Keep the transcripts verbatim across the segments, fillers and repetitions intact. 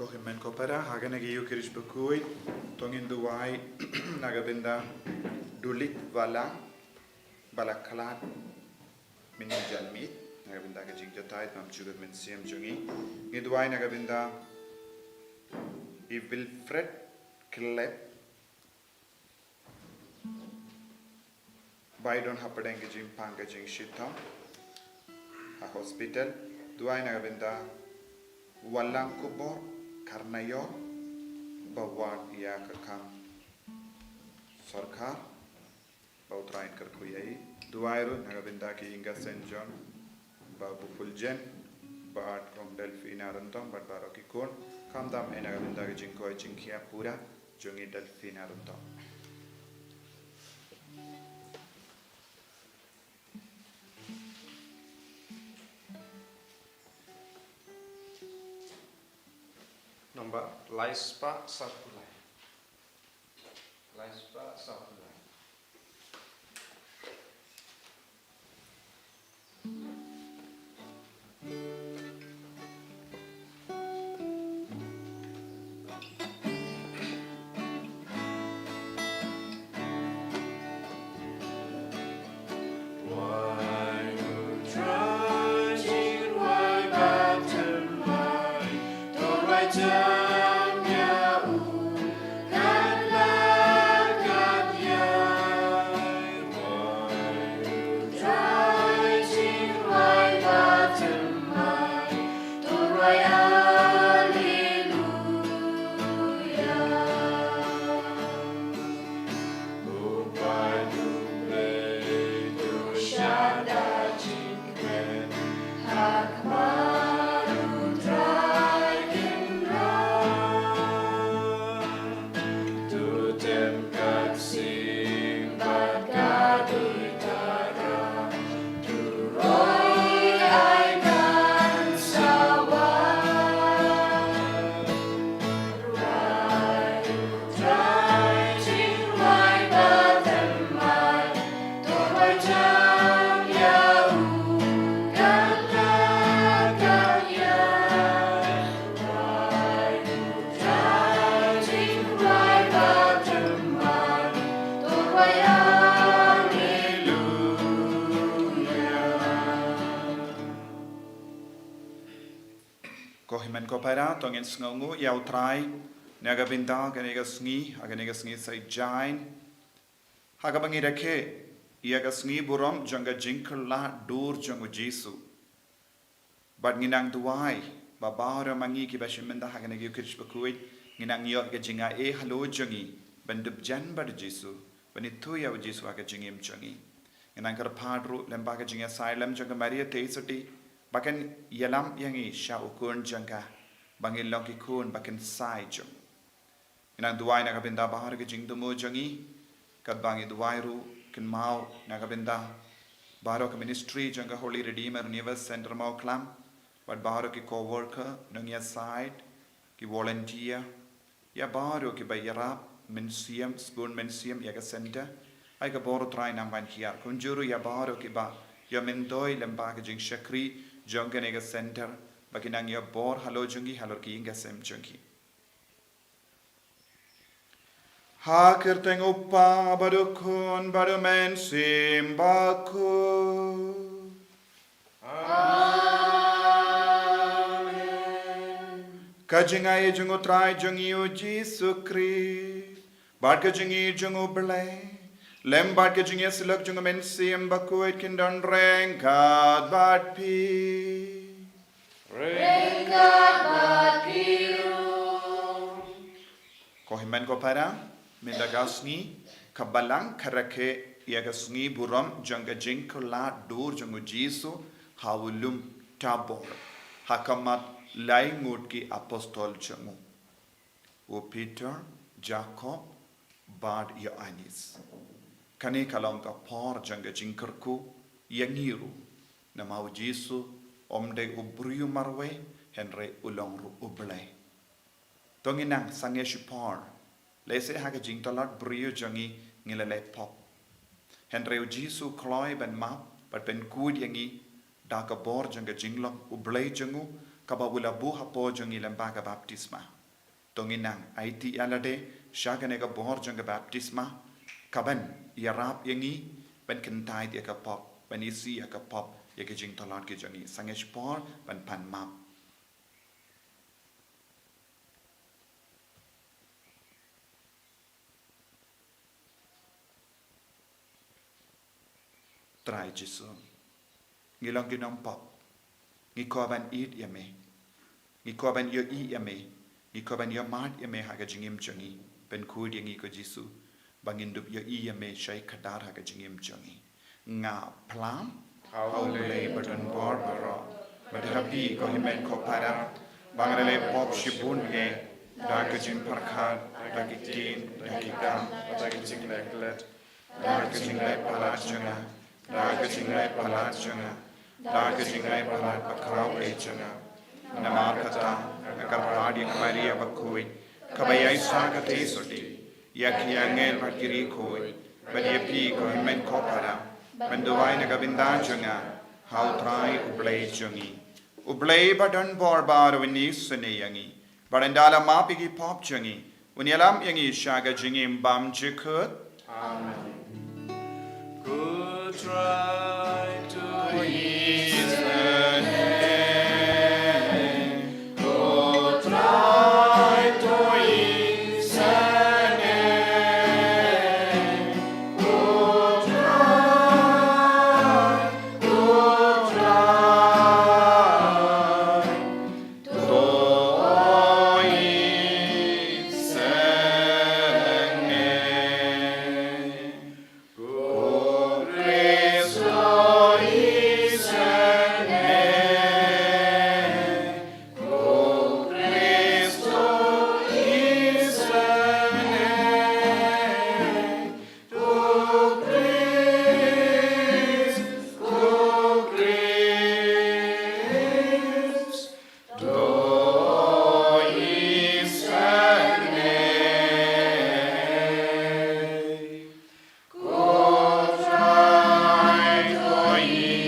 Ko hynmen ko para, ha kane ka ïew ki riewkhuid, to ngin duwai na ka bynta Dulit Wala, ba la khlad mynne janmiet, na ka bynta ka jingjatai bym jukut mynsiem jong ngi. Ngi duwai na ka bynta i Wilfred Klep, ba i don hapdeng ka jingpang ka jingshitom ha hospital. Duwai na ka bynta Walangkubor Karnaior, ba wad ïa ka kam sorkar, ba U Trai un kyrkhu ïa i. Duwai ruh na ka bynta ki ïing ka sem jong Babu Fuljen, bad Kong Delfina Ryntong, bad baroh ki khun, khamtam eh na ka bynta ka jingkoit jingkhiah pura jong i Delfina Ryntong. Nombar lai spah saw phew lai. Lai spah saw phew lai. Ko hynmen ko para, to ngin sngewnguh ïa U Trai na ka bynta kane ka sngi, ha kane ka sngi Saitjaiñ. Ha kaba ngi rakhe ïa ka sngi burom jong ka jingkylla dur jong U Jisu. Bad ngi nang duwai ba baroh ma ngi kiba shim bynta ha kane ka ïew ki riewkhuid, ngi nang ïoh ka jingaiei halor jong ngi ban dup jan bad U Jisu, ban ithuh ïa U Jisu ha ka jingim jong ngi. Ngi nang kyrpad ruh lyngba ka jingïasaid lem jong ka Maria Theisotti, ba kan ïalam ïa ngi sha u Khun jong ka, ba ngin long ki khun ba kynsai jong u. Ngi nang duwai na ka bynta baroh ki jingthmu jong ngi, katba ngi duwai ruh kynmaw na ka bynta baroh ka ministry jong ka Holy Redeemer Universe Centre Mawklam, bad baroh ki co-worker, nongïasaid, ki volunteer, ïa baroh kiba ïarap mynsiem, sbun mynsiem ïa ka centre, ai ka bor U Trai nang ban hiar. Kumjuh ruh ïa baroh kiba ïa myntoi lyngba ka jingshakri jong kane ka centre, ba ki nang ïoh bor halor jong ki, halor ki ïing ki sem jong ki. Ha ka kyrteng U Kpa bad U Khun bad U Mynsiem Bakhuid. Amen. Ka jingaiei jong U Trai jong ngi U Jisu Khrist, bad ka jingïeit jong U Blei, lem bad ka jingïasyllok jong U Mynsiem Bakhuid kin don ryngkat bad phi. Ryngkat bad phi ruh. Ko hynmen ko para, mynta ka sngi, ka Balang ka rakhe ïa ka sngi burom jong ka jingkylla dur jong U Jisu ha u lum Tabor, ha khmat lai ngut ki apostol jong u, u Peter, Jakob, bad Ïoannis. Kane ka long ka por jong ka jingkyrkhu ïa ngi ruh, namar U Jisu um dei u briew marwei, hynrei u long ruh U Blei. To ngin nang sangeh shipor, lehse ha ka jingtlot briew jong ngi ngi la leh pop. Hynrei U Jisu u kloi ban map bad pynkhuid ïa ngi da ka bor jong ka jinglong U Blei jong u, kaba u la buh hapoh jong ngi lyngba ka baptisma. To ngin nang aiti ïa lade sha kane ka bor jong ka baptisma, kaban ïarap ïa ngi ban kyntait ïa ka pop, ban isih ïa ka pop, ïa ka jingtlot ka jong ngi. Sangeh por ban pan map. Trai Jisu, ngi long ki nongpop. Ngi kwah ban ïeit ïa me. Ngi kwah ban ïohi ïa me. Ngi kwah ban ïohmad ïa me ha ka jingim jong ngi. Pynkhuid ïa ngi ko Jisu, ba ngin dup ïohi ïa me shai khadar ha ka jingim jong ngi. Nga phla ha U Blei badonbor baroh, bad ha phi ko hynmen ko para, ba nga la leh pop shibun eh, da ka jingpyrkhat, da ki ktien, da ki kam, da ki jingleh klet, da ka jingleh palat jong nga, da ka jingleh palat jong nga, da ka jingleh palat bakhraw eh jong nga. Namar kata nga kyrpad ïa ka Maria bakhuid, kaba ïaishah katei sotti, ïa ki angel bad ki riewkhuid, bad ïa phi ko hynmen ko para, ban duwai na ka bynta jong nga ha U Trai U Blei jong ngi. U Blei badonbor baroh un isynei ïa ngi, bad un da la map ïa ki pop jong ngi, un ïalam ïa ngi sha ka jingim bymjukut. Amen. Ko Trai, to isynei. Ko Trai, to isynei. Ko Trai, ko Trai, to isynei. Ko Khrist, to isynei. Ko Khrist, to isynei. Ko Khrist, ko Khrist, to isynei. Ko Trai, to isynei.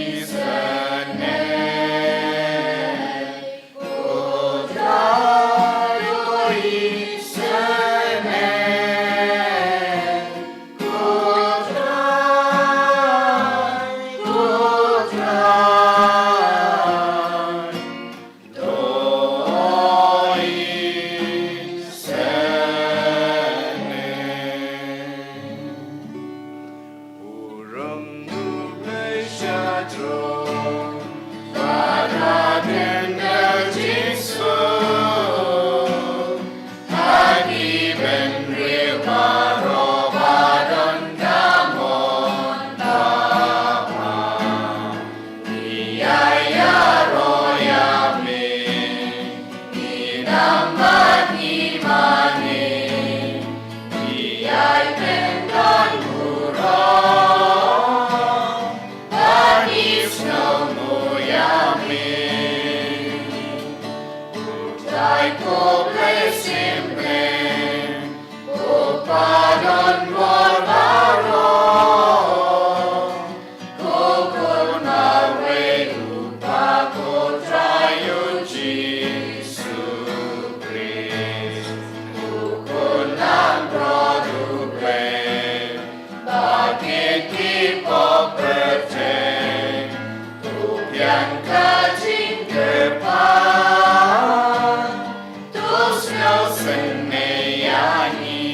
Ko Trai, to isynei. Ko Trai, ko Trai, to isynei. U rung U Blei sha throne, bad hadien ka jingsuk, ha ki bynriew baroh ba don ka mon bapang. Ngi ïa ïaroh ïa me, ngi dang bad ngi mane. Ngi ïai pyndonkam burom, bad ngi sngewnguh ïa me. U Trai ko Blei Symbai, U Kpa donbor baroh, ko Khun marwei U Kpa, ko Trai U Jisu Khrist, u Khun langbrot U Blei, ba kit ki pop pyrthei, u biang ka jingkyrpad, to sngewsynei ïa ngi.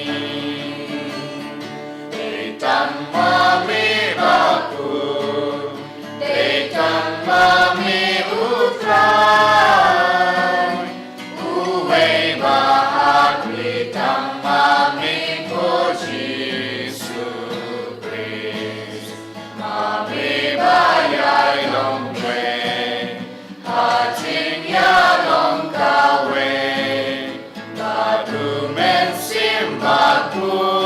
Dei tang ma me bakhuid, dei tang ma me U Trai, uwei ba hakhlieh tang ma me ko Jisu Khrist. Ma me ba ïai long wei ha jingïalong kawei, bad U Mynsiem Bakhuid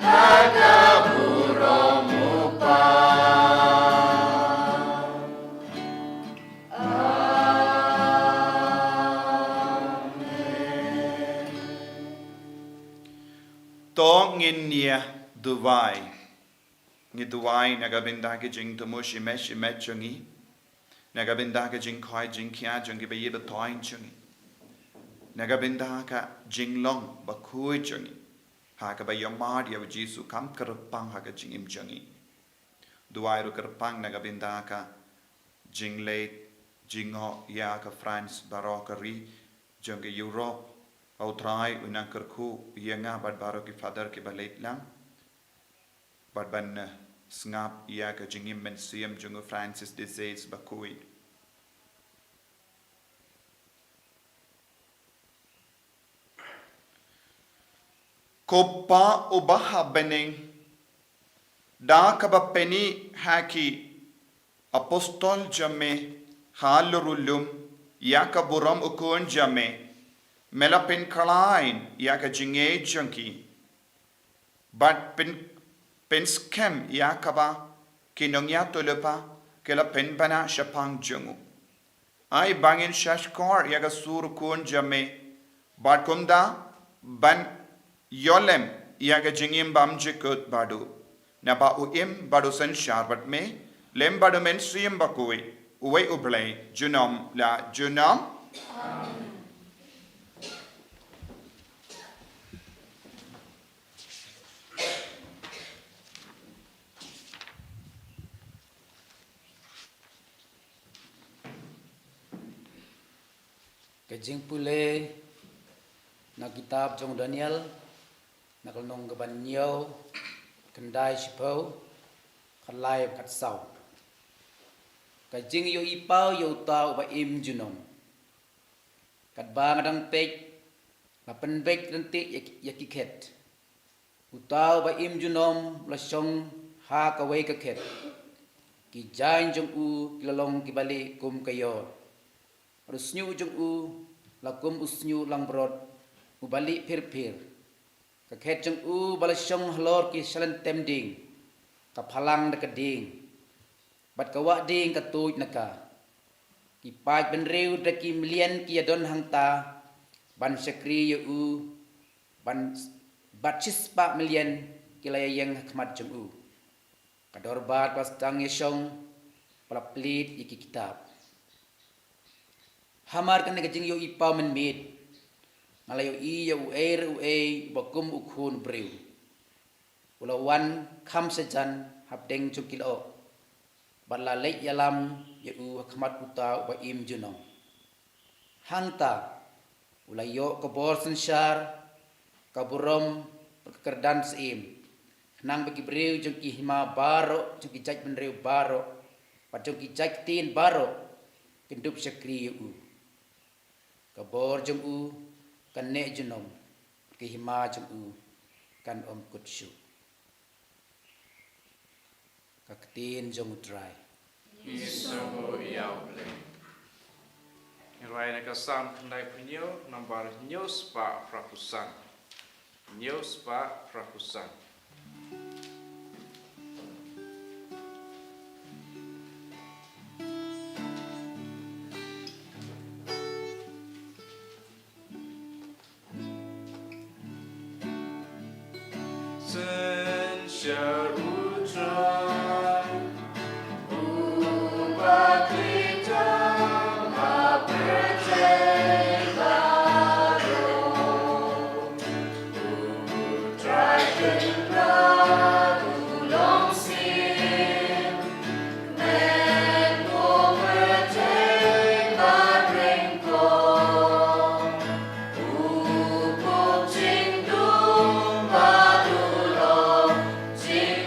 ha ka burom U Kpa. Amen. To ngin ïa duwai. Ngi duwai na ka bynta ki jingthmu shimet shimet jong ngi. Na ka bynta ka jingkhoi jingkhia jong ki ba ïeit ba thoiñ jong ngi. Na ka bynta ka jinglong bakhuid jong ngi. Ha kaba ïohmad ïa u Jisu kam kyrpang ha ka jingim jong ngi. Duwai ruh kyrpang na ka bynta ka jingleit jingïoh ïa ka France baroh ka ri jong ka Europe. Ba U Trai un nang kyrkhu ïa nga bad baroh ki father ki ba leit lang. Bad ban, eh, sngap ïa ka jingim mynsiem jong u Francis de Sales bakhuid. Ko Pa uba ha bneng, da kaba pynïaid ha ki apostol jong me ha la ru lum ïa ka burom u Khun jong me, me la pynkhlaiñ ïa ka jingïeit jong ki. Bad pyn, pynskhem ïa kaba ki nongïathuhlypa ki la pynbna shaphang jong u. Ai ba ngin sngap shkor ïa ka sur u Khun jong me. Bad kumta ban ïoh lem ïa ka jingim bymjukut bad u. Naba u im bad u synshar bad me lem bad u Mynsiem Bakhuid, uwei U Blei junom la junom. Ka jingpule na kitab jong u Daniel, na ka lynnong kaba hynñiew, khyndai shiphew, khatlai khatsaw. Ka jingïohi paw ïa uta uba im junom. Katba nga dang peit, la pynbeit ryntih ïa ki, ïa ki khet. Uta uba im junom la shong ha kawei ka khet. Ki jaiñ jong u ki la long kiba lieh kum ka ïor. Bad u shñiuh jong u la kum u shñiuh langbrot uba lieh phir phir. Ka khet jong u ba la shong halor ki shalynter tem dieng, ka phalang da ka dieng. Bad ka wah dieng ka tuid na ka. Ki paid bynriew da ki mlien ki ïadon hangta ban shakri ïa u, ban, bad shispah mlien ki la ïaïeng ha khmat jong u. Ka dorbar ka la sdang ïashong, ba la plied ïa ki kitab. Hamar kane ka jingïohi paw mynmiet, nga la ïohi ïa uei re uei uba kum u Khun u briew. U la wan kham shajan hapdeng jong ki lyoh, bad la leit ïalam ïa u ha khmat uta uba im junom. Hangta u la ïoh ka bor synshar, ka burom, bad ka kyrdan syiem, khnang ba ki briew jong ki hima baroh, jong ki jait bynriew baroh, bad jong ki jait ktien baroh, kin dup shakri ïa u. Ka bor jong u kan neh junom, bad ka hima jong u kan ym kut shuh. Ka ktien jong U Trai. Ngi sngewbha ïa U Blei. Ngi rwai na ka Salm khyndaiphew hynñiew, nambar hynñiew spah phraphew san. Hynñiew spah phraphew san. Synshar U Trai, uba khlem tam ha pyrthei baroh. U Trai Kynrad u long sien, met u pyrthei bad ryngkoh. U pop jingdum bad u long jing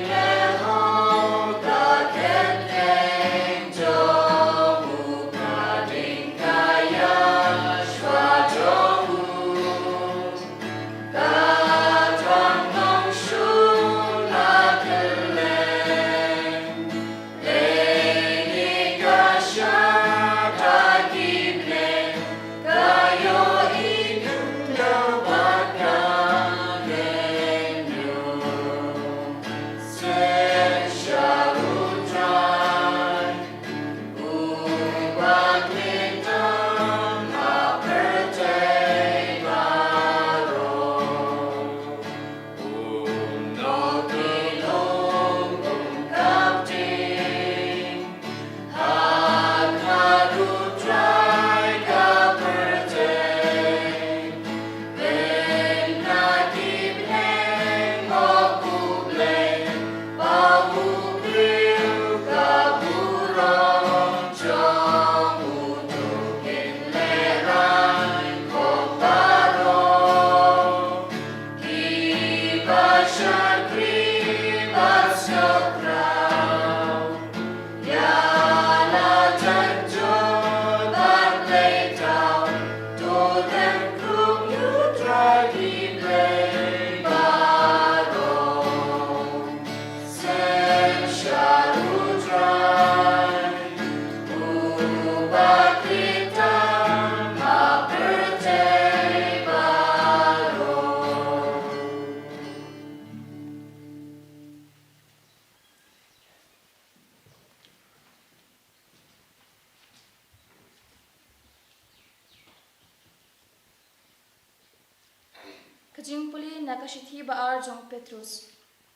Jingpule na ka shithi ba ar jong Petrus.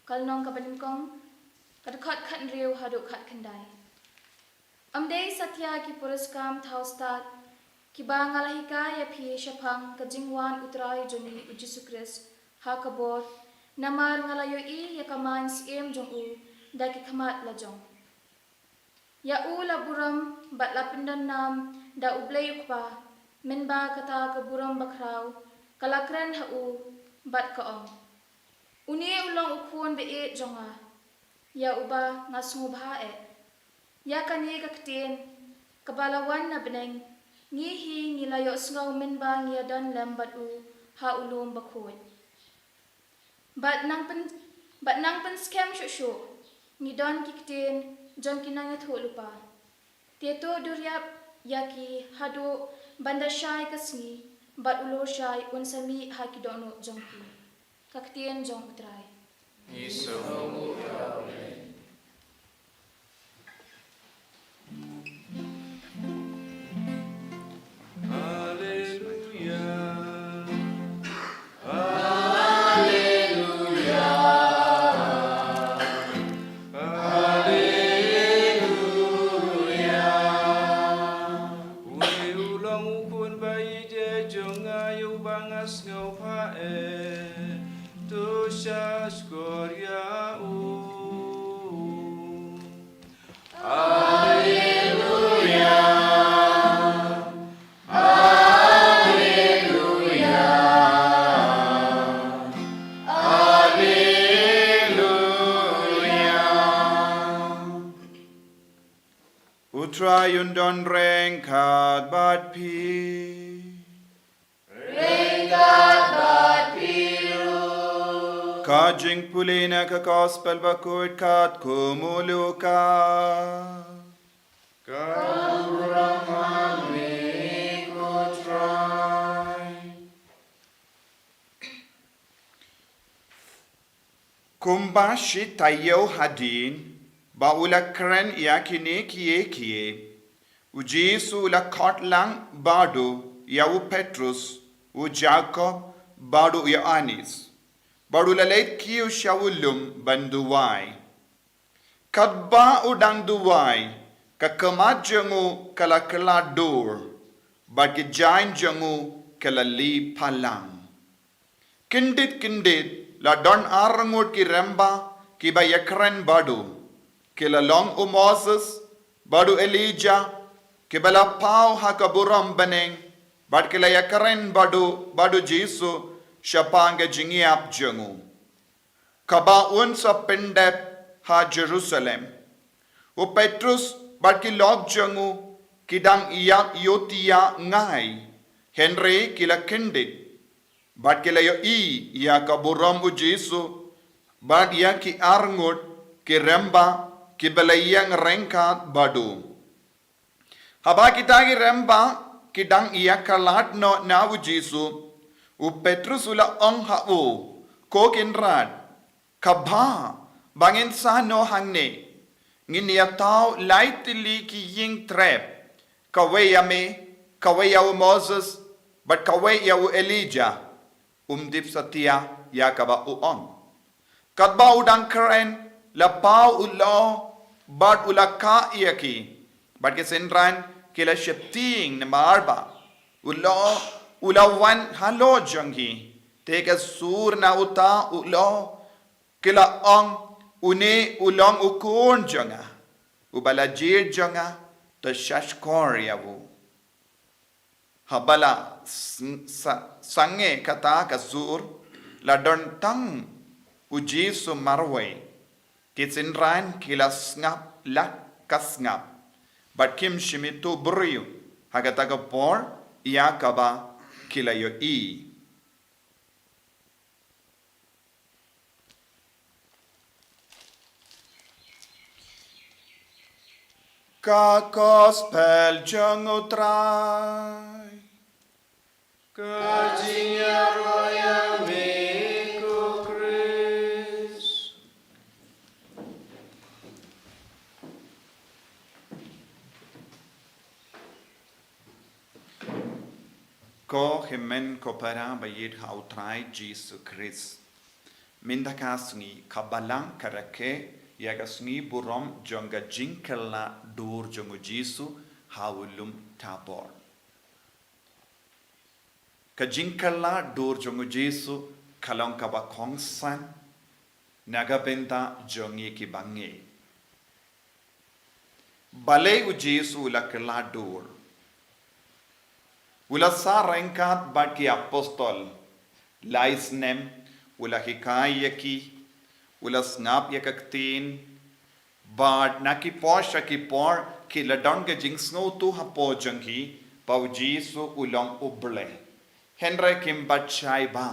Ka lynnong kaba nyngkong, ka dkhot khathynriew haduh khatkhyndai. Ym dei satia ki puriskam thawstad kiba nga la hikai ïa phi shaphang ka jingwan U Trai jong ngi U Jisu Khrist ha ka bor, namar nga la ïohi ïa ka mynsiem jong u da ki khmat la jong. Ïa u la burom bad la pyndonnam da U Blei U Kpa, mynba kata ka burom bakhraw ka la kren ha u bad ka ong: Une u long u khun ba ïeit jong nga, ïa uba nga sngewbha eh. Ïa kane ka ktien kaba la wan na bneng, ngi hi ngi la ïohsngew mynba ngi ïadon lem bad u ha u lum bakhuid. Bad nang pyn, bad nang pynskhem shuh shuh, ngi don ki ktien jong ki nongïathuhlypa. Te to duriap ïa ki haduh ban da shai ka sngi, bad u lor shai un sa mih ha ki dohnud jong ki. Ka ktien jong U Trai. Ngi sngewbha. Haleluya. Haleluya. Haleluya. Une u long u khun ba ïeit jong nga, ïa uba nga sngewbha eh. To sha shkor ïa u. Haleluya. Haleluya. Haleluya. U Trai un don ryngkat bad phi. Ryngkat bad phi ruh. Ka jingpule na ka Gospel bakhuid katkum u Lukas. Ka burom ha me ko Trai. Kumba shi taïew hadien ba u la kren ïa kine kiei kiei, U Jisu u la khot lang bad u, ïa u Petrus, u Jakob bad u Ïoannis, bad u la leit kiew sha u lum ban duwai. Katba u dang duwai, ka khmat jong u ka la kylla dur, bad ki jaiñ jong u ki la lih palang. Kyndit kyndit la don arngut ki rymba kiba ïakren bad u. Ki la long u Moses bad u Elijah, kiba la paw ha ka burom bneng, bad ki la ïakren bad u, bad U Jisu shaphang ka jingïap jong u, kaba un sa pyndep ha Jerusalem. U Petrus bad ki lok jong u ki dang ïa ïohthiah ngai, hynrei ki la kyndit, bad ki la ïohi ïa ka burom U Jisu, bad ïa ki arngut ki rymba kiba la ïeng ryngkat bad u. Haba kita ki rymba ki dang ïa kylla noh na U Jisu, u Petrus u la ong ha u, Ko Kynrad, ka bha ba ngin sah noh hangne. Ngin ïa thaw lai tylli ki ïing trep, kawei ïa me, kawei ïa u Moses, bad kawei ïa u Elijah. Um tip satia ïa kaba u ong. Katba u dang kren, la paw u lok bad u la kah ïa ki, bad ki synran ki la sheptieng namar ba u lok u la wan halor jong ki. Te ka sur na uta u lok ki la ong, Une u long u Khun jong nga, uba la jied jong nga, to sha shkor ïa u. Haba la sng-, sa-, sangeh kata ka sur, la don tang U Jisu marwei. Ki synran ki la sngap la ka sngap, bad kim shym ïathuh briew ha kata ka por ïa kaba ki la ïohi. Ka Gospel jong U Trai. Ka jingïaroh ïa me ko Khrist. Ko hynmen ko para ba ïeit ha U Trai Jisu Khrist. Mynta ka sngi ka Balang ka rakhe ïa ka sngi burom jong ka jingkylla dur jong U Jisu ha u lum Tabor. Ka jingkylla dur jong U Jisu ka long kaba kongsan na ka bynta jong ngi kiba ngeit. Balei U Jisu u la kylla dur? U la sah ryngkat bad ki apostol lai snem, u la hikai ïa ki, u la sngap ïa ka ktien, bad na ki por sha ki por ki la don ka jingsngewthuh hapoh jong ki ba U Jisu u long U Blei. Hynrei kim pat shai bha.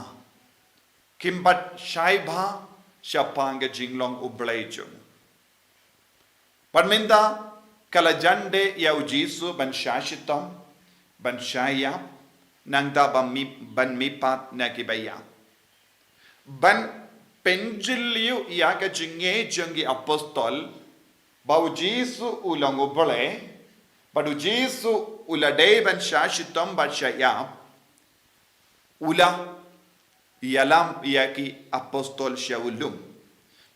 Kim pat shai bha shaphang ka jinglong U Blei jong u. Bad mynta ka la jan dei ïa U Jisu ban shah shitom, ban shah ïap, nangta ban mih, ban mihpat na kiba ïap. Ban pynjylliew ïa ka jingngeit jong ki apostol ba U Jisu u long U Blei, bad U Jisu u la dei ban shah shitom bad shah ïap, u la ïalam ïa ki apostol sha u lum.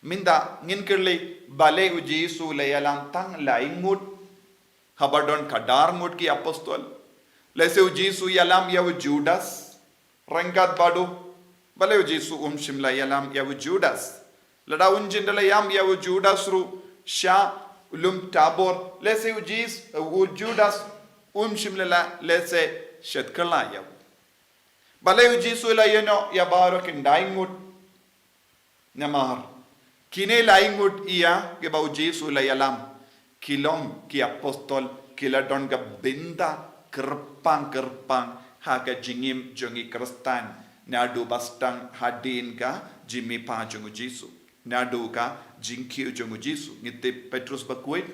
Mynta ngin kylli, balei U Jisu u la ïalam tang lai ngut haba don khatar ngut ki apostol? Lehse U Jisu u ïalam ïa u Judas ryngkat bad u. Balei U Jisu um shym la ïalam ïa u Judas? Lada un jin da la ïalam ïa u Judas ruh sha u lum Tabor, lehse U Jis-, u Judas um shym la, lehse shet kylla ïa u. Balei U Jisu u la ïehnoh ïa baroh khyndai ngut? Namar kine lai ngut ïa kiba U Jisu u la ïalam ki long ki apostol, ki la don ka bynta kyrpang kyrpang ha ka jingim jong ngi Khristan, naduh ba sdang hadien ka jingmihpat jong U Jisu, naduh ka jingkiew jong U Jisu. Ngi tip Petrus Bakhuid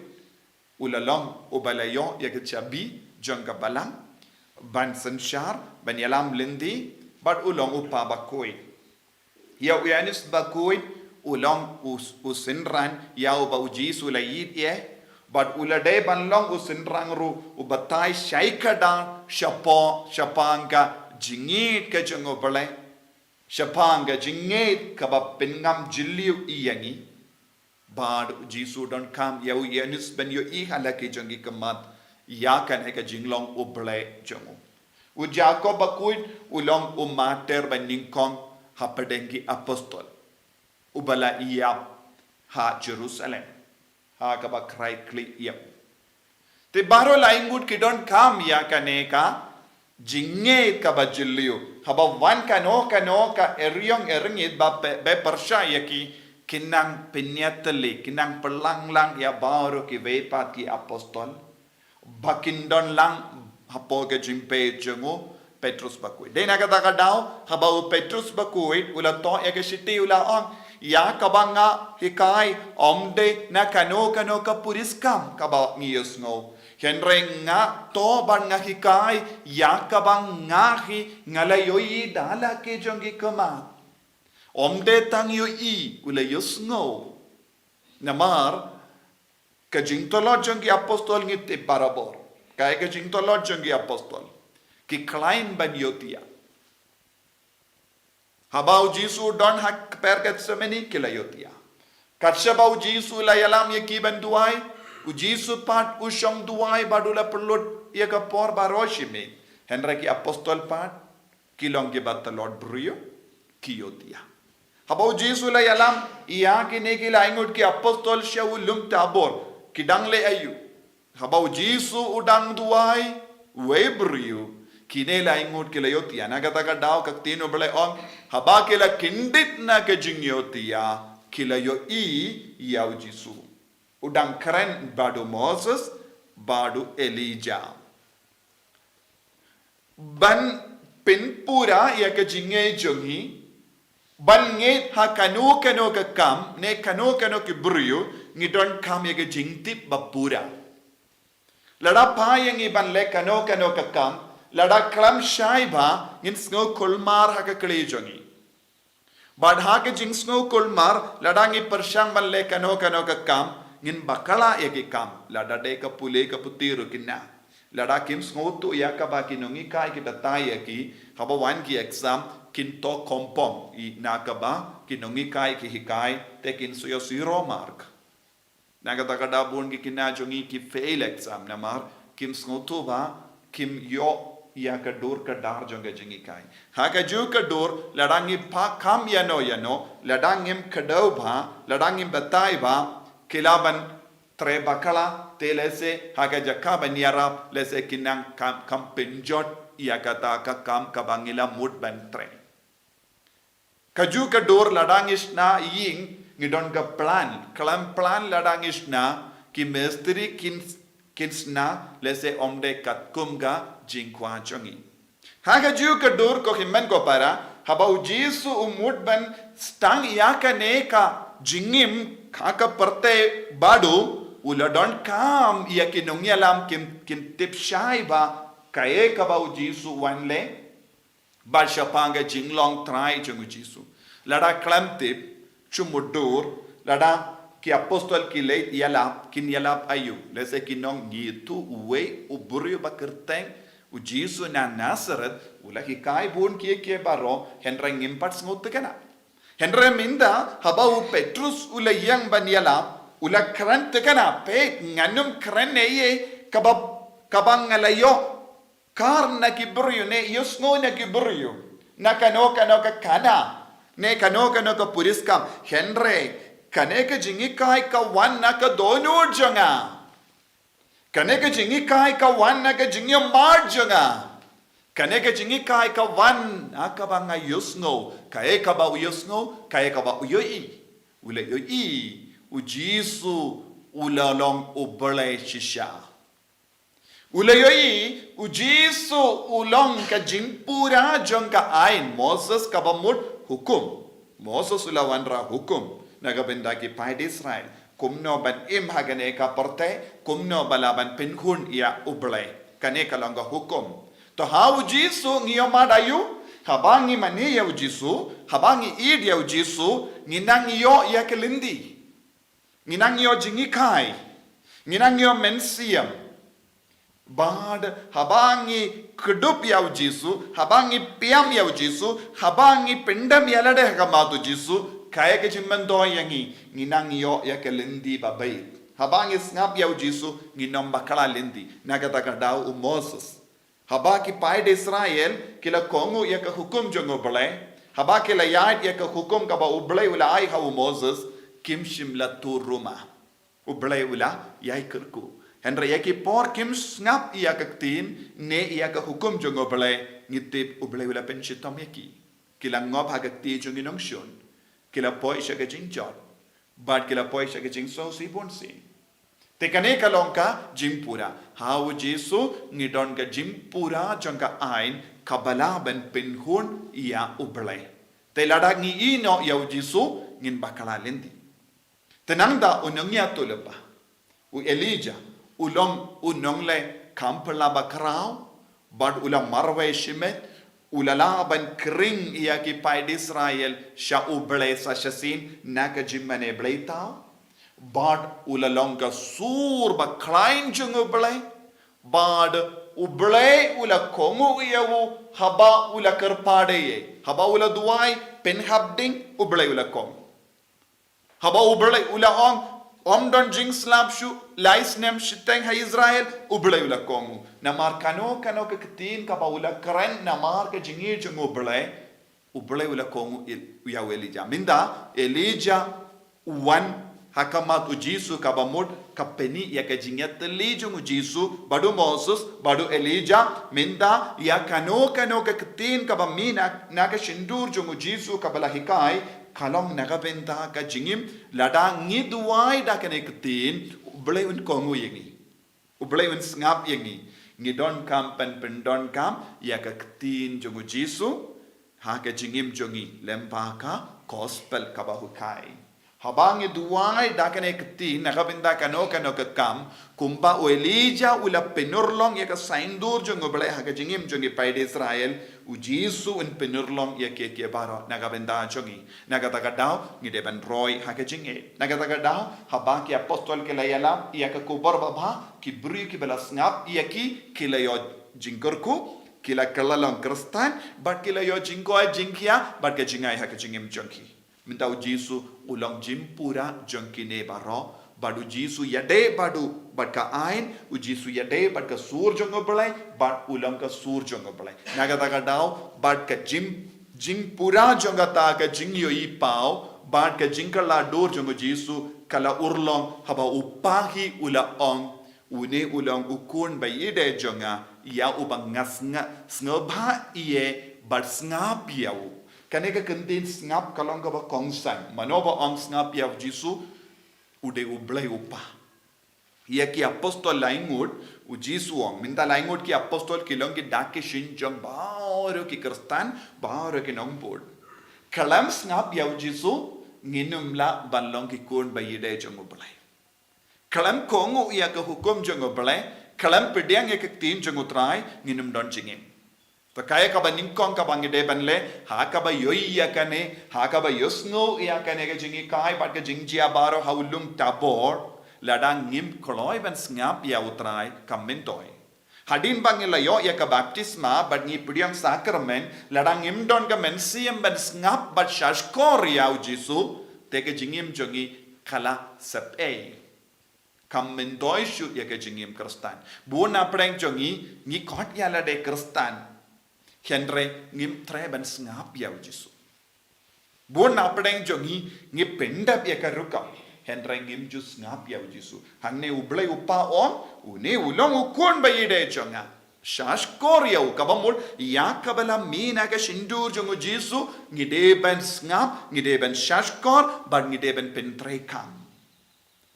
u la long uba la ïoh ïa ka chabi jong ka Balang ban synshar, ban ïalam lynti, bad u long u pa bakhuid. Ïa u Ïoannis Bakhuid u long u, u synran ïa uba U Jisu u la ïeit ïa, bad u la dei ban long u synran ruh u batai shai kdar shapoh, shaphang ka jingngeit ka jong U Blei, shaphang ka jingngeit kaba pynngam jylliew ïa ngi. Bad U Jisu u donkam ïa u Ïoannis ban ïohi ha la ki jong ki khmat ïa kane ka jinglong U Blei jong u. U Jakob Bakhuid u long u martir ba nyngkong hapdeng ki apostol uba la ïap ha Jerusalem ha kaba khrai khlieh ïa u. Te baroh lai ngut ki donkam ïa kane ka jingngeit kaba jylliew. Haba wan kano kano ka eriong eringit ba pe-, ba pyrshah ïa ki, kin nang pynïatylli, kin nang pynlanglang ïa baroh kiwei pat ki apostol ba kin don lang hapoh ka jingpeit jong u Petrus Bakhuid. Dei na kata ka daw, haba u Petrus Bakhuid u la thoh ïa ka shithi u la ong, ïa kaba nga hikai ym dei na kano kano ka puriskam kaba ngi ïohsngew. Hynrei nga thoh bad nga hikai ïa kaba nga hi nga la ïohi da la ki jong ki khmat. Ym dei tang ïohi, u la ïohsngew. Namar ka jingtlot jong ki apostol ngi tip barabor. Kaei ka jingtlot jong ki apostol? Ki khlaiñ ban ïohthiah. Haba U Jisu u don ha kper Gethsemane ki la ïohthiah. Kat shaba U Jisu u la ïalam ïa ki ban duwai, U Jisu pat u shong duwai bad u la pynlut ïa ka por baroh shi miet. Hynrei ki apostol pat ki long kiba tlot briew, ki ïohthiah. Haba U Jisu u la ïalam ïa kine ki lai ngut ki apostol sha u lum Tabor, ki dang leh aïu? Haba U Jisu u dang duwai, wei briew, kine lai ngut ki la ïohthiah. Na kata ka daw ka ktien U Blei ong, haba ki la kyndit na ka jingïohthiah, ki la ïohi ïa U Jisu u dang kren bad u Moses bad u Elijah. Ban pynpura ïa ka jingngeit jong ngi, ban ngeit ha kano kano ka kam ne kano kano ki briew, ngi donkam ïa ka jingtip ba pura. Lada phai ïa ngi ban leh kano kano ka kam, lada khlem shai bha, ngin sngew kulmar ha ka kti jong ngi. Bad ha ka jingsngew kulmar, lada ngi pyrshang ban leh kano kano ka kam, ngin bakla ïa ki kam, lada dei ka pule ka puthi ruh kine. Lada kim sngewthuh ïa kaba ki nonghikai ki batai ïa ki, haba wan ki exam, kin toh kompong, ïa kaba ki nonghikai ki hikai, te kin sa ïoh zero mark. Na kata ka daw bun ki khynnah jong ngi ki fail exam namar kim sngewthuh ba kim ïoh ïa ka dur ka dar jong ka jinghikai. Ha kajuh ka dur, lada ngi phah kam ïano ïano, lada ngim kdew bha, lada ngim batai bha, ki lah ban trei bakla, te lehse ha ka jaka ban ïarap, lehse kin nang kam, kam pynjot ïa kata ka kam kaba ngi la mut ban trei. Kajuh ka dur, lada ngi shna ïing, ngi don ka plan, khlem plan lada ngi shna, ki mistri kin, kin shna, lehse ym dei katkum ka jingkwah jong ngi. Ha kajuh ka dur, ko hynmen ko para, haba U Jisu u mut ban sdang ïa kane ka jingim ha ka pyrthei baduh, u la donkam ïa ki nongïalam kin, kin tip shai ba kaei kaba U Jisu u wan leh, bad shaphang ka jinglong trai jong U Jisu. Lada khlem tip, shu mutdur, lada ki apostol ki leit ïalap, kin ïalap aïu, lehse kin ong ngi ithuh uwei u briew ba kyrteng U Jisu na Nasareth, u la hikai bun kiei kiei baroh, hynrei ngim pat sngewtynnad. Hynrei mynta, haba u Petrus u la ïeng ban ïalap, u la kren tynnad, peit, ngan ym kren ei ei, kaba, kaba nga la ïoh kar na ki briew, ne ïohsngew na ki briew, na kano kano ka khana, ne kano kano ka puriskam, hynrei kane ka jinghikai ka wan na ka dohnud jong nga. Kane ka jinghikai ka wan na ka jingïohmad jong nga. Kane ka jinghikai ka wan na kaba nga ïohsngew, kaei kaba u ïohsngew, kaei kaba u ïohi. U la ïohi, U Jisu u la long U Blei shisha. U la ïohi, U Jisu u long ka jingpura jong ka aiñ, Moses kaba mut hukum. Moses u la wanrah hukum na ka bynta ki paid Israel. Kumno ban im ha kane ka pyrthei, kumno ba lah ban pynhun ïa U Blei. Kane ka long ka hukum. To ha U Jisu ngi ïohmad aïu, haba ngi mane ïa U Jisu, haba ngi ïeit ïa U Jisu, ngi nang ïoh ïa ka lynti. Ngi nang ïoh jinghikai. Ngi nang ïoh mynsiem. Bad haba ngi kdup ïa U Jisu, haba ngi pynïap ïa U Jisu, haba ngi pyndem ïa lade ha khmat U Jisu, kaei ka jingmyntoi ïa ngi, ngi nang ïoh ïa ka lynti babeit. Haba ngi sngap ïa U Jisu, ngin ym bakla lynti. Na kata ka daw u Moses, haba ki paid Israel ki la kohnguh ïa ka hukum jong U Blei, haba ki la ïaid ïa ka hukum kaba U Blei u la ai ha u Moses, kim shym la tur rumah. U Blei u la ïai kyrkhu. Hynrei ïa ki por kim sngap ïa ka ktien ne ïa ka hukum jong U Blei, ngi tip U Blei u la pynshitom ïa ki. Ki la ngop ha ka kti jong ki nongshun. Ki la poi sha ka jingjot. Bad ki la poi sha ka jingsngewsih bunsien. Te kane ka long ka jingpura. Ha u Jisu ngi don ka jingpura jong ka aiñ kaba lah ban pynhun ïa U Blei. Te lada ngi ïehnoh ïa u Jisu ngin bakla lynti. Te nangta u nongïathuhlypa, u Elijah, u long u nongleh kam phylla bakhraw, bad u la marwei shimet, u la lah ban khring ïa ki paid Israel sha U Blei sa shisien na ka jingmane blei thaw. Bad u la long ka sur bakhlaiñ jong U Blei. Bad U Blei u la kohnguh ïa u haba u la kyrpad ïa u. Haba u la duwai, pynhap ding, U Blei u la kohnguh. Haba U Blei u la ong, ym don jingslap shuh, lai snem shiteng ha Israel, U Blei u la kohnguh. Namar kano kano ka ktien kaba u la kren namar ka jingïeit jong U Blei, U Blei u la kohnguh ïa u Elijah. Mynta Elijah u wan ha khmat u Jisu kaba mut ka pyni ïa ka jingïatylli jong u Jisu, bad u Moses, bad u Elijah, mynta ïa kano kano ka ktien kaba mih na, na ka shyntur jong u Jisu kaba la hikai, ka long na ka bynta ka jingim, lada ngi duwai da kane ka ktien, U Blei un kohnguh ïa ngi. U Blei un sngap ïa ngi. Ngi donkam pyn, pyndonkam ïa ka ktien jong u Jisu ha ka jingim jong ngi lyngba ka gospel kaba u hikai. Haba ngi duwai da kane ka ktien, na ka bynta kano kano ka kam, kumba u Elijah u la pynurlong ïa ka saiñdur jong U Blei ha ka jingim jong ki paid Israel, u Jisu un pynurlong ïa kiei kiei baroh na ka bynta jong ngi. Na kata ka daw, ngi dei ban roi ha ka jingngeit. Na kata ka daw, haba ki apostol ki la ïalam ïa ka khubor babha, ki briew kiba la sngap ïa ki, ki la ïoh jingkyrkhu, ki la kylla long Khristan, bad ki la ïoh jingkoit jingkhiah, bad ka jingai ha ka jingim jong ki. Mynta u Jisu u long jingpura jong kine baroh, bad u Jisu ïadei bad u, bad ka aiñ, u Jisu ïadei bad ka sur jong U Blei, bad u long ka sur jong U Blei. Na kata ka daw, bad ka jing, jingpura jong kata ka jingïohi paw, bad ka jingkylla dur jong u Jisu, ka la urlong, haba u Kpa hi u la ong, une u long u Khun ba ïeit jong nga, ïa uba nga snga-, sngewbha ïa, bad sngap ïa u. Kane ka kyntien sngap ka long kaba kongsan. Mano ba ong sngap ïa u Jisu, u dei U Blei U Kpa. Ïa ki apostol laingut, u Jisu u ong. Mynta laingut ki apostol ki long ki dak ki shin jong baroh ki Khristan, baroh ki nongbud. Khlem sngap ïa u Jisu, ngin ym lah ban long ki khun ba ïeit jong U Blei. Khlem kohnguh ïa ka hukum jong U Blei, khlem pdiang ïa ka ktien jong U Trai, ngin ym don jingim. Te kaei kaba nyngkong kaba ngi dei ban leh, ha kaba ïohi ïa kane, ha kaba ïohsngew ïa kane ka jinghikai bad ka jingjia baroh ha u lum Tabor, lada ngim kloi ban sngap ïa U Trai, kam myntoi. Hadien ba ngi la ïoh ïa ka baptisma, bad ngi pdiang sakramen, lada ngim don ka mynsiem ban sngap bad shahshkor ïa u Jisu, te ka jingim jong ngi ka la sepei. Kam myntoi shuh ïa ka jingim Khristan. Bun na pdeng jong ngi, ngi khot ïa lade Khristan. Hynrei ngim treh ban sngap ïa u Jisu. Bun na pdeng jong ngi, ngi pyndep ïa ka rukom. Hynrei ngim ju sngap ïa u Jisu. Hangne U Blei U Kpa u ong, une u long u Khun ba ïeit jong nga. Shahshkor ïa u, kaba mut, ïa kaba la mih na ka shyntur jong u Jisu, ngi dei ban sngap, ngi dei ban shahshkor, bad ngi dei ban pyntreikam.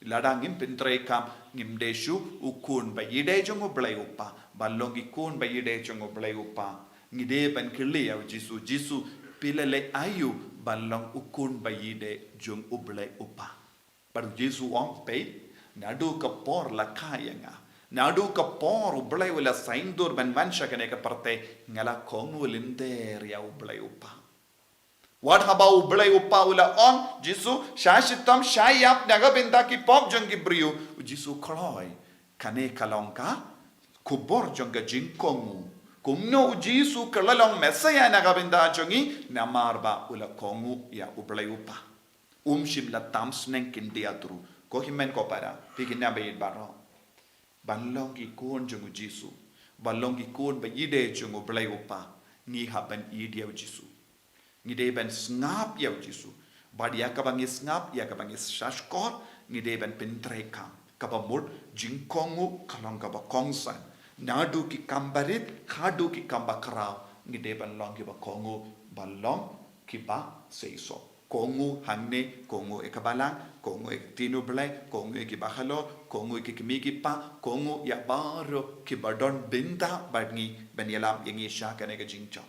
Lada ngim pyntreikam, ngim dei shuh u khun ba ïeit jong U Blei U Kpa, ban long ki khun ba ïeit jong U Blei U Kpa. Ngi dei ban kylli ïa u Jisu, Jisu, phi la leh aïu ban long u khun ba ïeit jong U Blei U Kpa. Bad u Jisu u ong, peit, naduh ka por la kha ïa nga. Naduh ka por U Blei u la saiñdur ban wan sha kane ka pyrthei, nga la kohnguh lynter ïa U Blei U Kpa. Wat haba U Blei U Kpa u la ong, Jisu, shah shitom, shah ïap na ka bynta ki pop jong ki briew. U Jisu u kloi. Kane ka long ka khubor jong ka jingkohnguh. Kumno u Jisu ka la long Messaïah na ka bynta jong ngi, namar ba u la kohnguh ïa U Blei U Kpa. Um shym la tam sneng khyndiat ruh. Ko hynmen ko para, phi ki nongïeit baroh. Ban long ki khun jong u Jisu. Ban long ki khun ba ïeit jong U Blei U Kpa. Ngi hap ban ïeit ïa u Jisu. Ngi dei ban sngap ïa u Jisu. Bad ïa kaba ngi sngap, ïa kaba ngi shahshkor, ngi dei ban pyntreikam. Kaba mut, jingkohnguh ka long kaba kongsan. Naduh ki kam barit, haduh ki kam bakhraw, ngi dei ban long kiba kohnguh, ban long kiba seisoh. Kohnguh hangne, kohnguh ïa ka balang, kohnguh ïa ka ktien U Blei, kohnguh ïa ki bahalor, kohnguh ïa ki kmie ki kpa, kohnguh ïa baroh kiba don bynta bad ngi, ban ïalam ïa ngi sha kane ka jingjop.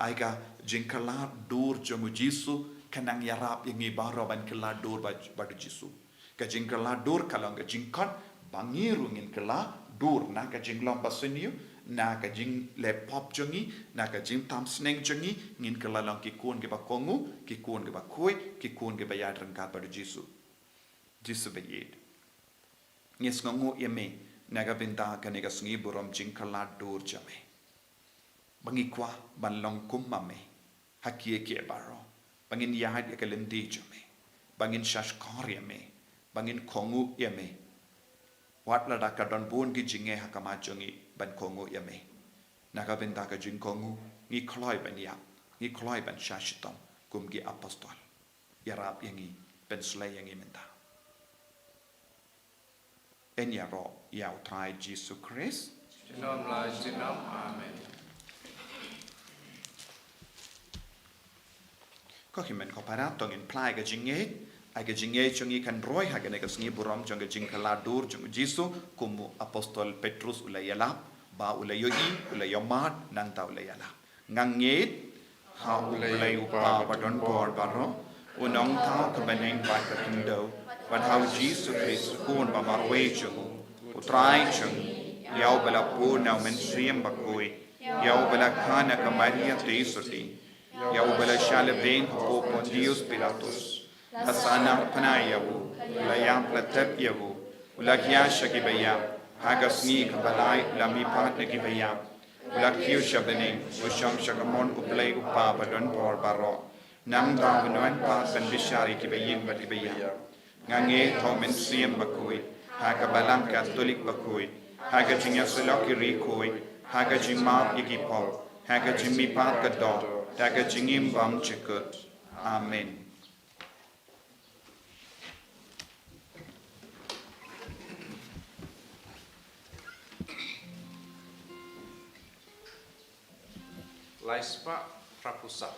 Ai ka jingkylla dur jong u Jisu, ka nang ïarap ïa ngi baroh ban kylla dur bad, bad u Jisu. Ka jingkylla dur ka long ka jingkhot, ba ngi ruh ngin kylla dur na ka jinglong ba sniew, na ka jingleh pop jong ngi, na ka jingtam sneng jong ngi, ngin kylla long ki khun kiba kohnguh, ki khun kiba khuid, ki khun kiba ïaid ryngkat bad u Jisu. Jisu ba ïeit. Ngi sngewnguh ïa me, na ka bynta kane ka sngi burom jingkylla dur jong me. Ba ngi kwah ban long kum ma me. Ha kiei kiei baroh. Ba ngin ïaid ïa ka lynti jong me. Ba ngin shahshkor ïa me. Ba ngin kohnguh ïa me. Wat lada ka don bun ki jingeh ha khmat jong ngi ban kohnguh ïa me. Na ka bynta ka jingkohnguh, ngi kloi ban ïap. Ngi kloi ban shah shitom. Kum ki apostol. Ïarap ïa ngi, pynslei ïa ngi mynta. Yn ïaroh ïa u Trai Jisu Khrist. Junom la junom. Amen. Ko hynmen ko para, to ngin phla ïa ka jingngeit, ai ka jingngeit jong ngi kan roi ha kane ka sngi burom jong ka jingkylla dur jong u Jisu, kum u apostol Petrus u la ïalap, ba u la ïohi, u la ïohmad, nangta u la ïalap. Nga ngeit ha U Blei U Kpa ba don bor baroh, U Nongthaw ka bneng bad ka khyndew, bad ha U Jisu Khrist u Khun ba marwei jong u, U Trai jong ngi, ïa uba la bun na U Mynsiem Bakhuid, ïa uba la kha na ka Maria Theisotti, ïa uba la shah lehbeiñ hapoh Pontius Pilatus, la sahnarphna ïa u, u la ïap, la tep ïa u, u la hiar sha kiba ïap, ha ka sngi kaba lai u la mihpat na kiba ïap, u la kiew sha bneng, u shong sha kamon U Blei U Kpa badonbor baroh. Nangta un wan pat ban bishar ïa kiba ïing bad kiba ïap. Nga ngeit ha U Mynsiem Bakhuid, ha ka Balang Katholik bakhuid, ha ka jingïasyllok ki riewkhuid, ha ka jingmap ïa ki pop, ha ka jingmihpat ka doh, ha ka jingim bymjukut. Amen. Lai spah phra phew saw.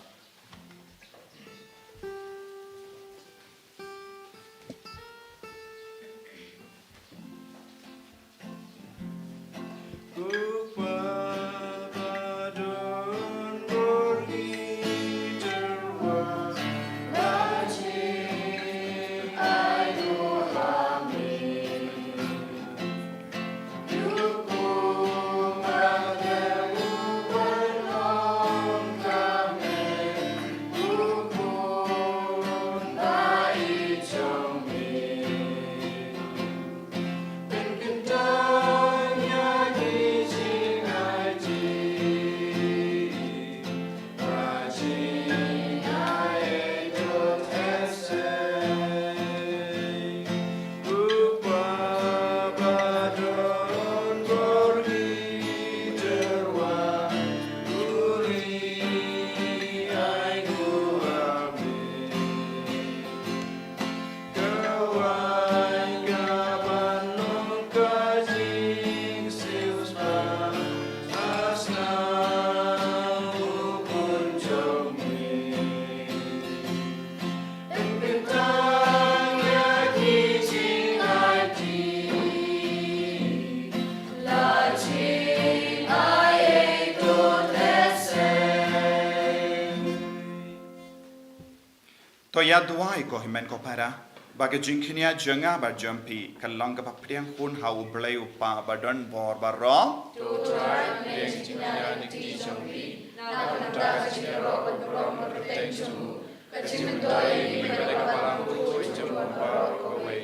To ïa duwai ko hynmen ko para, ba ka jingkñia jong nga bad jong phi kan long kaba pdiang hun ha U Blei U Kpa badonbor baroh. To U Trai un pdiang jingkñia na ka kti jong phi na ka bynta ka jingïaroh bad burom bad kyrteng jong u, ka jingmyntoi ïa ngi bad ïa ka Balang bakhuid jong u baroh kawei.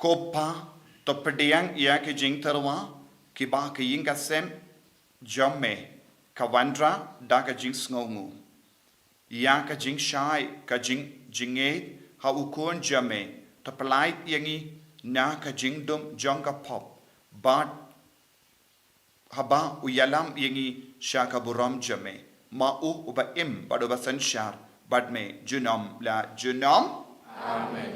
Ko Pa, to pdiang ïa ki jingtyrwa kiba ka ïing ka sem jong me ka wanrah da ka jingsngewnguh. Ïa ka jingshai ka jing, jingngeit ha U Khun jong me, to pyllait ïa ngi na ka jingdum jong ka pop, bad haba u ïalam ïa ngi sha ka burom jong me. Ma u uba im bad uba synshar bad me junom la junom. Amen.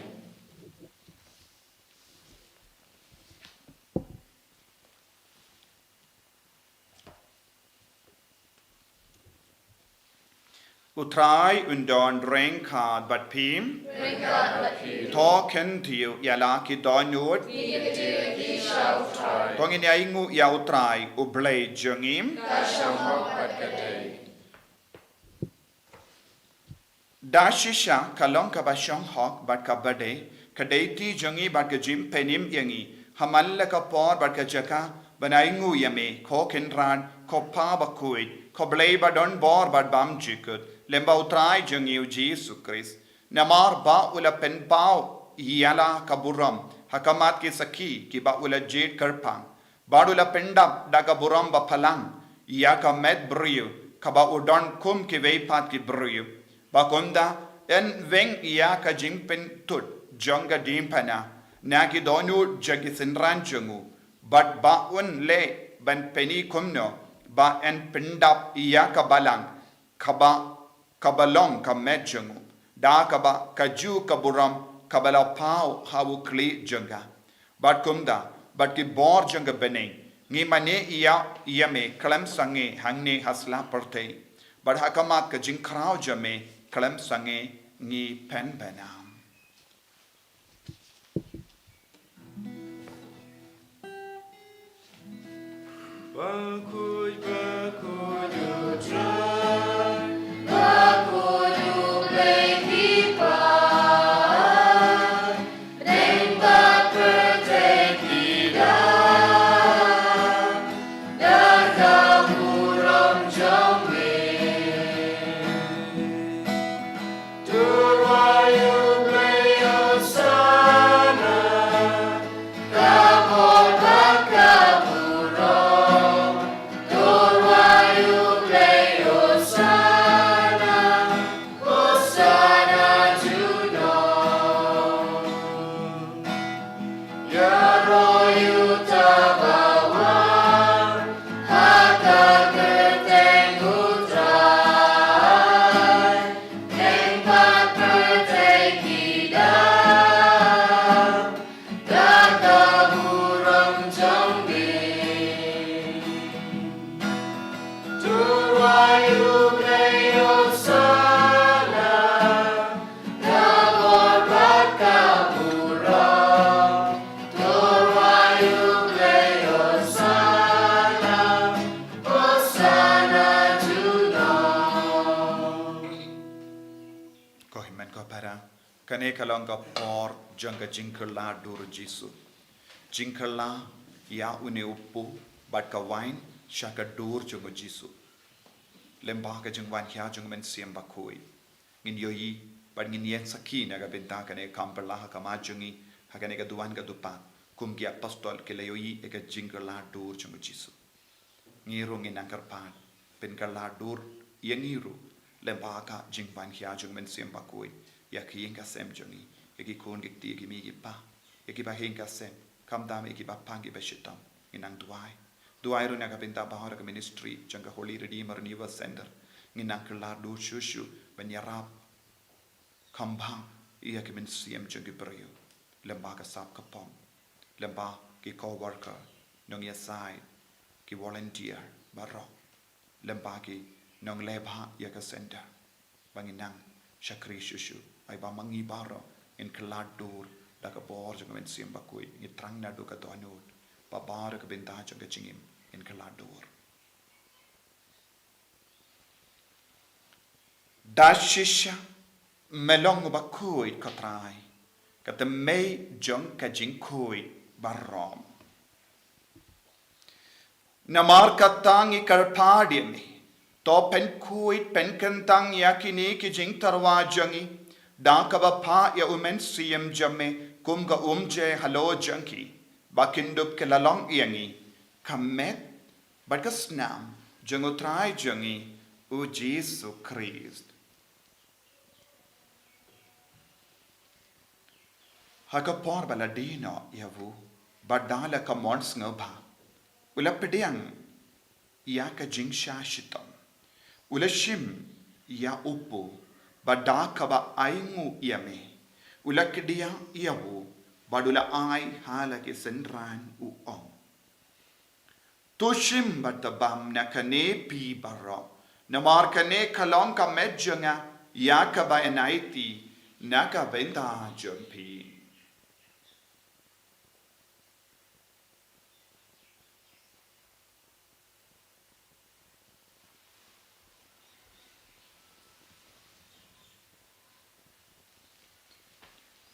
U Trai un don ryngkat bad phi. Ryngkat bad phi. To kyntiew ïa la ki dohnud. Ngi kyntiew ïa ki sha U Trai. To ngin ïainguh ïa U Trai, U Blei jong ngi. Ka shong hok bad ka dei. Da shisha ka long kaba shong hok bad kaba dei, ka dei kti jong ngi bad ka jingpynim ïa ngi, ha man la ka por bad ka jaka, ban ainguh ïa me, ko Kynrad, ko Pa bakhuid, ko Blei badonbor bad bymjukut, lyngba U Trai jong ngi U Jisu Khrist. Namar ba u la pynpaw ïa la ka burom ha khmat ki sakhi kiba u la jied kyrpang, bad u la pyndap da ka burom baphalang ïa ka met briew kaba u don kum kiwei pat ki briew, ba kumta yn weng ïa ka jingpynthut jong ka diengphna na ki dohnud jong ki synran jong u, bad ba un leh ban pyni kumno ba yn pyndap ïa ka balang kaba, kaba long ka met jong u, da kaba kajuh ka burom kaba la paw ha u khlieh jong ka. Bad kumta, bad ki bor jong ka bneng, ngi mane ïa, ïa me khlem sangeh hangne ha sla pyrthei, bad ha khmat ka jingkhraw jong me khlem sangeh ngi pynbna. Bakhuid, bakhuid U Trai, bakhuid U Blei ki pa. Ko hynmen ko para, kane ka long ka por jong ka jingkylla dur Jisu. Jingkylla ïa une u pu bad ka wain sha ka dur jong u Jisu. Lem bad ka jingwan khia jong u Mynsiem Bakhuid, ngin ïohi bad ngin ïeng sakhi na ka bynta kane ka kam pyrla ha khmat jong ngi ha kane ka duwan ka dupat, kum ki apostol ki la ïohi ïa ka jingkylla dur jong u Jisu. Ngi ruh ngin nang kyrpad pynkylla dur ïa ngi ruh lem bad ka jingwan khia jong u Mynsiem Bakhuid ïa ki ïing ki sem jong ngi, ïa ki khun ki kti, ïa ki mei ki pa, ïa kiba ïing ki sem, khamtam ïa kiba pang kiba shitom. Ngin nang duwai. Duwai ruh na ka bynta baroh ka ministry jong ka Holy Redeemer Renewal Center. Ngin nang kylla dur shuh shuh ban ïarap kham bha ïa ki mynsiem jong ki briew, lem bad ka sap ka pom, lem bad ki co-worker, nongïasaid, ki volunteer baroh, lem bad ki nongleh bha ïa ka center. Ba ngin nang shakri shuh shuh, ai ba ma ngi baroh ngin kylla dur da ka bor jong u Mynsiem Bakhuid, ngi thrang naduh ka dohnud, ba baroh ka bynta jong ka jingim ngin kylla dur. Da shisha me long uba khuid, ko Trai, ka tymmen jong ka jingkhuid baroh. Namar kata ngi kyrpad ïa me, to pynkhuid pynkyntang ïa kine ki jingtyrwa jong ngi da kaba phah ïa u Mynsiem jong me kum ka umjai halor jong ki, ba kin dup ki la long ïa ngi ka met bad ka snam jong u Trai jong ngi u Jisu Khrist. Ha ka por ba la die noh ïa u, bad da la ka mon sngewbha, u la pdiang ïa ka jingshah shitom, u la shim ïa u pu, bad da kaba ainguh ïa me, u la kdiah ïa u, bad u la ai ha la ki synran, u ong: To shim bad to bam na kane phi baroh, namar kane ka long ka met jong nga ïa kaba yn aiti na ka bynta jong phi.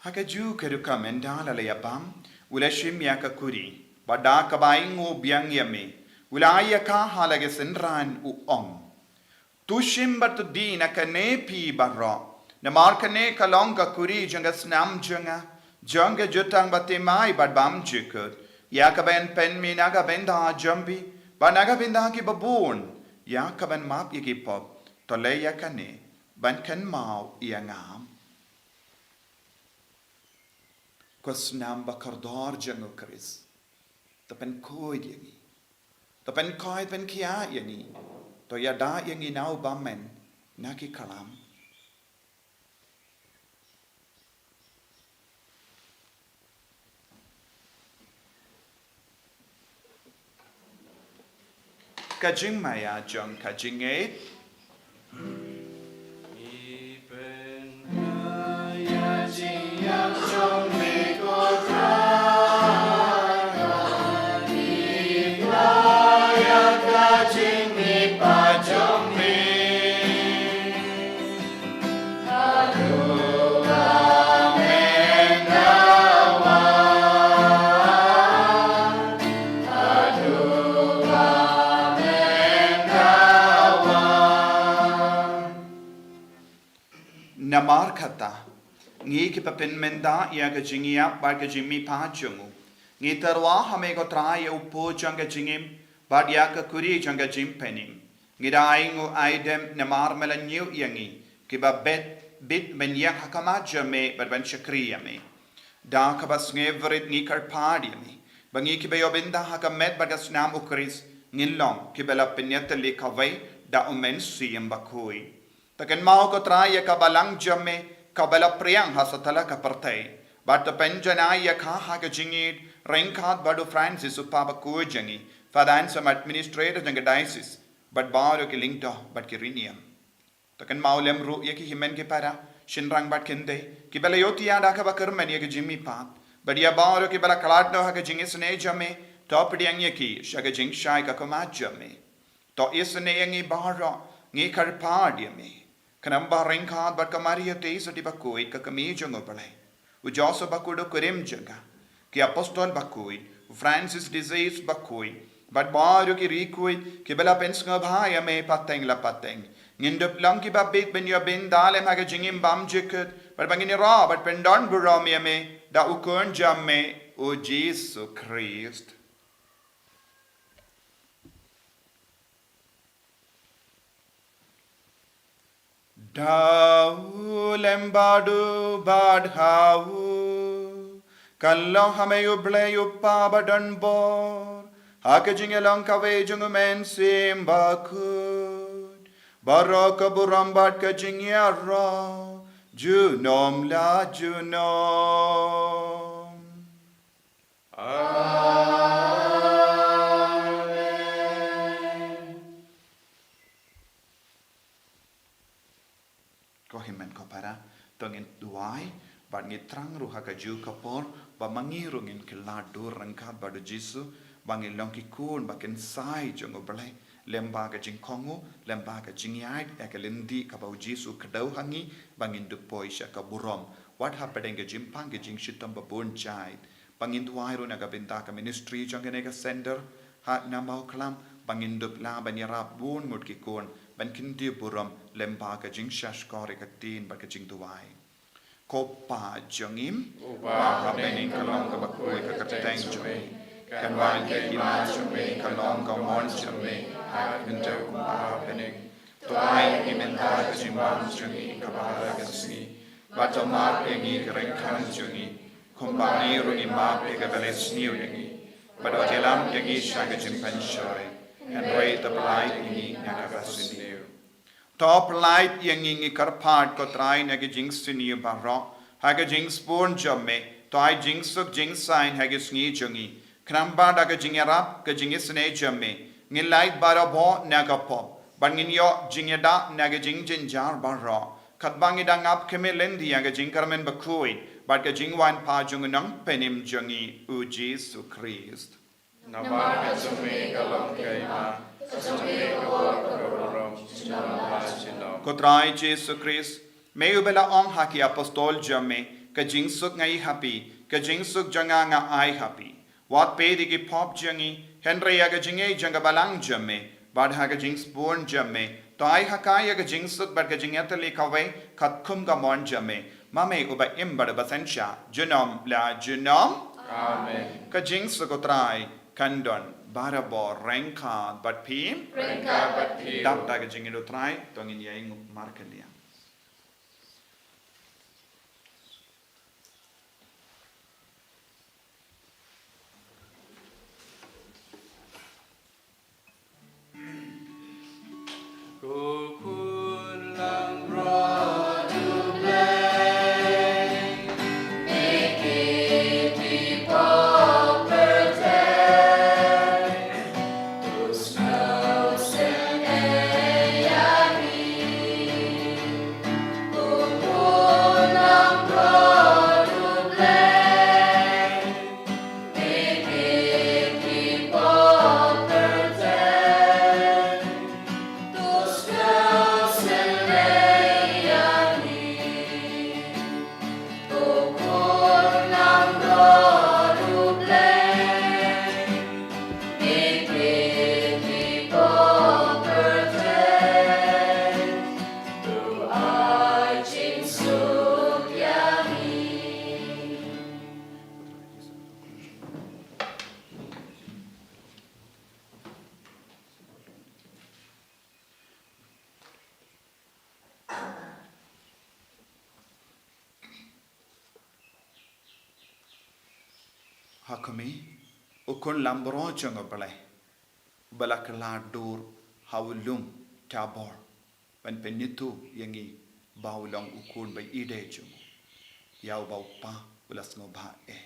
Ha kajuh ka rukom, ynda la la ïa bam, u la shim ïa ka kuri, bad da kaba ainguh biang ïa me, u la ai ïa ka ha la ki synran, u ong: To shim bad to die na kane phi baroh, namar kane ka long ka kuri jong ka snam jong nga, jong ka jutang bathymmai bad bymjukut, ïa kaban pynmih na ka bynta jong phi bad na ka bynta kiba bun, ïa kaban map ïa ki pop. To leh ïa kane ban kynmaw ïa nga. Ko snam bakordor jong u Khrist, to pynkhuid ïa ngi, to pynkhuid pynkhiah ïa ngi, to ïada ïa ngi na u bymman na ki khlam. Ka jingmaïa jong ka jingngeit. Namar kata, ngi kiba pynmynta ïa ka jingïap bad ka jingmihpat jong u, ngi tyrwa ha me ko Trai ïa u pu jong ka jingim bad ïa ka kuri jong ka jingpynim. Ngi da ainguh aidem namar me la ñiew ïa ngi kiba bit bit ban ïeng ha khmat jong me bad ban shakri ïa me. Da kaba sngewrit ngi kyrpad ïa me ba ngi kiba ïoh bynta ha ka met bad ka snam u Khrist ngin long kiba la pynïatylli kawei da u Mynsiem Bakhuid. To kynmaw ko Trai ïa ka balang jong me kaba la phriang ha satlak ka pyrthei, bad to pynjanai ïa ka ha ka jingïeit ryngkat bad u Francis u Papa khuid jong ngi, Father Anselm, Administrator jong ka Diocese, bad baroh ki lyngdoh bad ki riewniam. To kynmaw lem ruh ïa ki hynmen ki para, shynrang bad khyndai, kiba la ïohthiah da kaba kyrmen ïa ka jingmihpat, bad ïa baroh kiba la khlad noh ha ka jingisynei jong me, to pdiang ïa ki sha ka jingshai ka khmat jong me. To isynei ïa ngi baroh, ngi kyrpad ïa me. Khnang ba ryngkat bad ka Maria Theisotti bakhuid ka kmie jong U Blei, u Joseph bakhuid u kurim jong ka, ki apostol bakhuid, Francis de Sales bakhuid, bad baroh ki riewkhuid kiba la pynsngewbha ïa me pateng la pateng, ngin dup long kiba bit ban ïoh bynta lem ha ka jingim bymjukut, bad ba ngin ïaroh bad pyndonburom ïa me da u Khun jong me, u Jisu Khrist. Da u lem bad u bad ha u, kan long ha me U Blei U Kpa badonbor, ha ka jingïalong kawei jong U Mynsiem Bakhuid, baroh ka burom bad ka jingïaroh, junom la junom. Amen. Ko hynmen ko para, to ngin duwai, bad ngi thrang ruh ha kajuh ka por, ba ma ngi ruh ngin kylla dur ryngkat bad u Jisu, ba ngin long ki khun ba kynsai jong U Blei, lem bad ka jingkohnguh, lem bad ka jingïaid ïa ka lynti kaba u Jisu u kdew ha ngi, ba ngin dup poi sha ka burom. Wat hapdeng ka jingpang ka jingshitom babun jait, ba ngin duwai ruh na ka bynta ka ministry jong kane ka center ha Nongmawkhlam, ba ngin dup lah ban ïarap bun ngut ki khun ban kyntiew burom lem bad ka jingshahshkor ïa ka ktien bad ka jingduwai. Ko Pa jong ngi, uba ha bneng, ka long kaba khuid ka kyrteng jong me. Kan wan ka hima jong me, ka long ka mon jong me ha ka khyndew kumba ha bneng. To ai ïa ngi mynta ka jingbam jong ngi kaba ha la ka sngi, bad to map ïa ngi ki ryngkang jong ngi, kumba ngi ruh ngi map ïa kiba la sniew ïa ngi. Bad wat ïalam ïa ngi sha ka jingpynshoi, hynrei to pyllait ïa ngi na kaba sniew. To pyllait ïa ngi, ngi kyrpad, ko Trai, na ka jingsniew baroh, ha ka jingsbun jong me, to ai jingsuk jingsaiñ ha ka sngi jong ngi. Khnang ba da ka jingïarap ka jingisynei jong me, ngin lait barabor na ka pop, bad ngin ïoh jingïada na ka jingjynjar baroh, katba ngi dang ap khmih lynti ïa ka jingkyrmen bakhuid bad ka jingwan pat jong u Nongpynim jong ngi, u Jisu Khrist. Namar ka jong me ka long ka hima, ka jong me ka long ka burom, junom la junom. Ko Trai Jisu Khrist, me uba la ong ha ki apostol jong me, ka jingsuk nga ai ha phi, ka jingsuk jong nga nga ai ha phi. Wat peit ïa ki pop jong ngi, hynrei ïa ka jingngeit jong ka balang jong me, bad ha ka jingsbun jong me, to ai ha ka ïa ka jingsuk bad ka jingïatylli kawei katkum ka mon jong me, ma me uba im bad uba synshar, junom la junom. Amen. Ka jingsuk u Trai kan don barabor ryngkat bad phi. Ryngkat bad phi. Dap da ka jingïeid u Trai, to ngin ïainguh markylliang. Ha khmih, u khun langbrot jong U Blei, uba la kylla dur ha u lum Tabor, ban pynithuh ïa ngi ba u long u khun ba ïeidei jong u, ïa uba u Kpa u la sngewbha eh.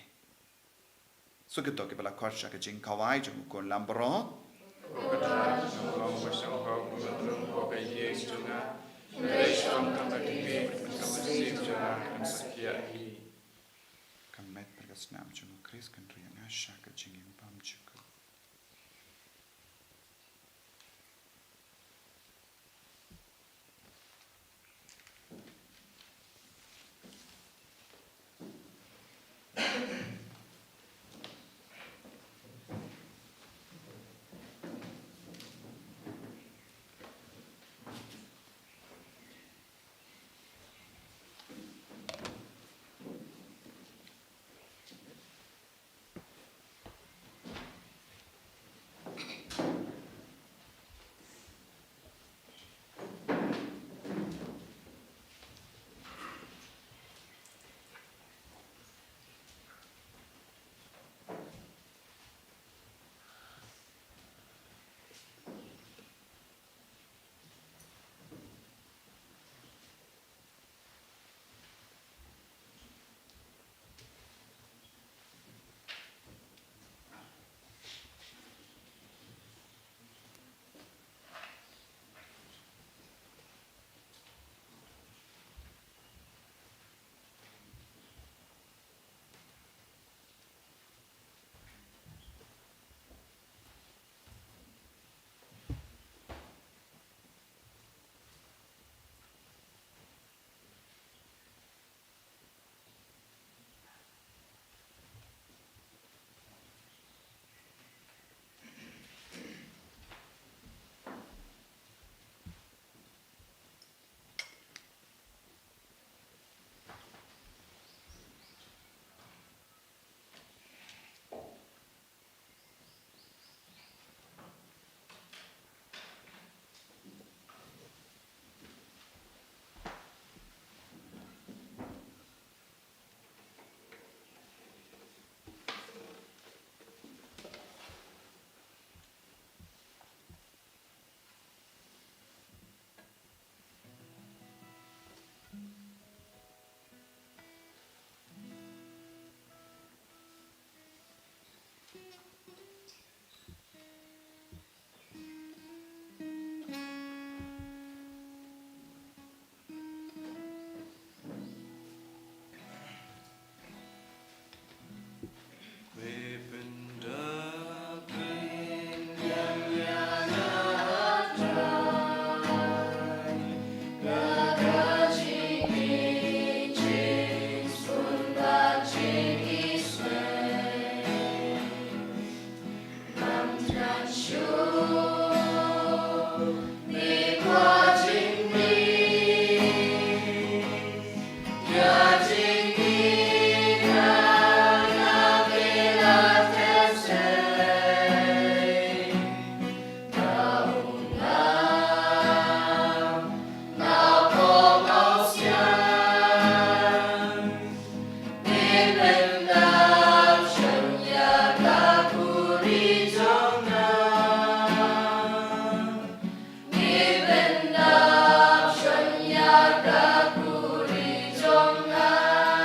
Sa kito kiba la khot sha ka jingkhawai jong u khun langbrot. Ko Kynrad, nga ong ba shong hok, ba rung ko ka ïing jong nga. Hynrei shong tang ka kti bad ka mynsiem jong nga kan sa thiah hi. Ka met bad ka snam jong U Khrist kan ri ïa nga sha ka jingim bymjukut.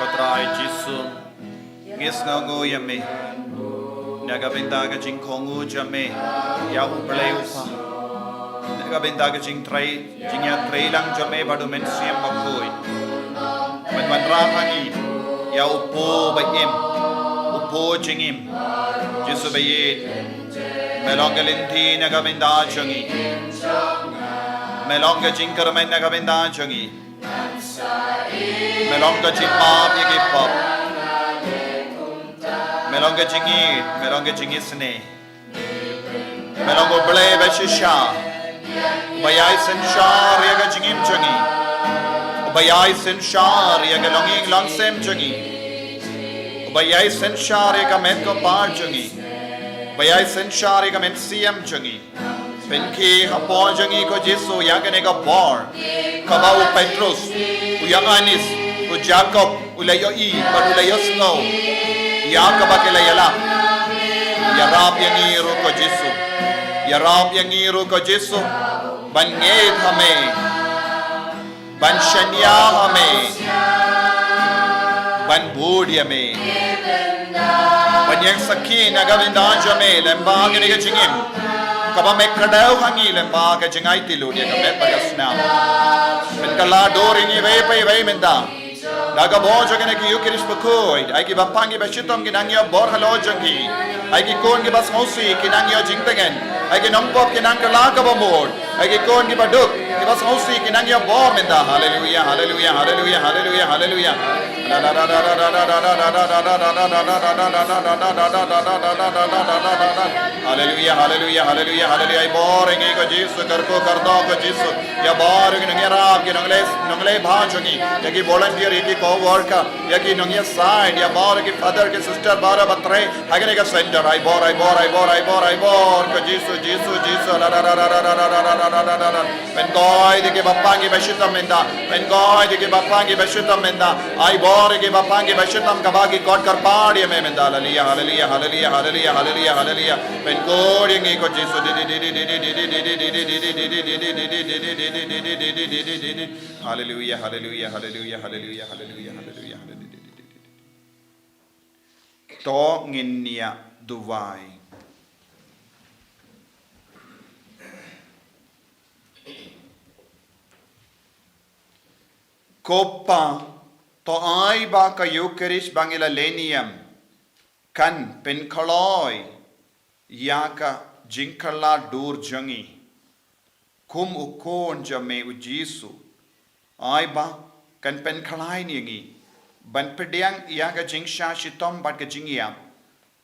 Ko Trai Jisu, ngi sngewnguh ïa me na ka bynta ka jingkohnguh jong me ïa U Blei U Kpa, na ka bynta ka jingtrei, jingïatreilang jong me bad U Mynsiem Bakhuid. Men wanrah ha ngi ïa u Poh ba im, u Poh jingim. Jisu ba ïeit, me long ka lynti na ka bynta jong ngi. Me long ka jingkyrmen na ka bynta jong ngi. Me long ka jingmap ïa ki pop. Me long ka jingïeit, me long ka jingisynei. Me long U Blei ba shisha, uba ïai synshar ïa ka jingim jong ngi, uba ïai synshar ïa ka longïing longsem jong ngi, uba ïai synshar ïa ka met ka par jong ngi, uba ïai synshar ïa ka mynsiem jong ngi. Pynkhih hapoh jong ngi ko Jisu ïa kane ka bor kaba u Petrus, u Ïoannis, u Jakob u la ïohi bad u la ïohsngew. Ïa kaba ki la ïalap. Ïarap ïa ngi ruh ko Jisu. Ïarap ïa ngi ruh ko Jisu ban ngeit ha me, ban shaniah ha me, ban bud ïa me, ban ïeng sakhi na ka bynta jong me lem bad kane ka jingim. Kaba me kdew ha ngi lyngba ka jingaiti lut ïa ka met bad ka snam. Pynkylla dur ïa ngi iwei pa iwei mynta. Da ka bor jong kane ka Eukharist bakhuid, ai ki bapang ki bashitom ki nang ïoh bor halor jong ki. Ai ki khun ki basngewsih ki nang ïoh jingtngen. Ai ki nongpop ki nang kylla kaba mut. Ai ki khun ki baduk ki basngewsih ki nang ïoh bor mynta. Haleluya, haleluya, haleluya, haleluya, haleluya. Haleluya, haleluya, haleluya, haleluya. Ai bor ïa ngi ko Jisu, kyrkhu kyrdoh ko Jisu. Ïa bor ïa ngi nongïarap, ïa ngi nongleh, nongleh bha jong ngi. Ïa ki volunteer, ïa ki co-worker, ïa ki nongïasaid, ïa bor ïa ki father, ki sister, baroh ba trei ha kane ka center. Ai bor, ai bor, ai bor, ai bor, ai bor ko Jisu, Jisu, Jisu. Pynkoit ïa ki bapang ki bashitom mynta. Pynkoit ïa ki bapang ki bashitom mynta. Ai bor ïa ki bapang ki bashitom kaba ki khot kyrpad ïa me mynta. Haleluya, haleluya, haleluya, haleluya, haleluya, haleluya. Pynkoit ïa ngi ko Jisu. Haleluya, haleluya, haleluya, haleluya, haleluya, haleluya. To ngin ïa duwai. Ko Pa, to ai ba ka Eukharist ba ngi la leh niam kan pynkloi ïa ka jingkylla dur jong ngi kum u Khun jong me u Jisu. Ai ba kan pynkhlaiñ ïa ngi ban pdiang ïa ka jingshah shitom bad ka jingïap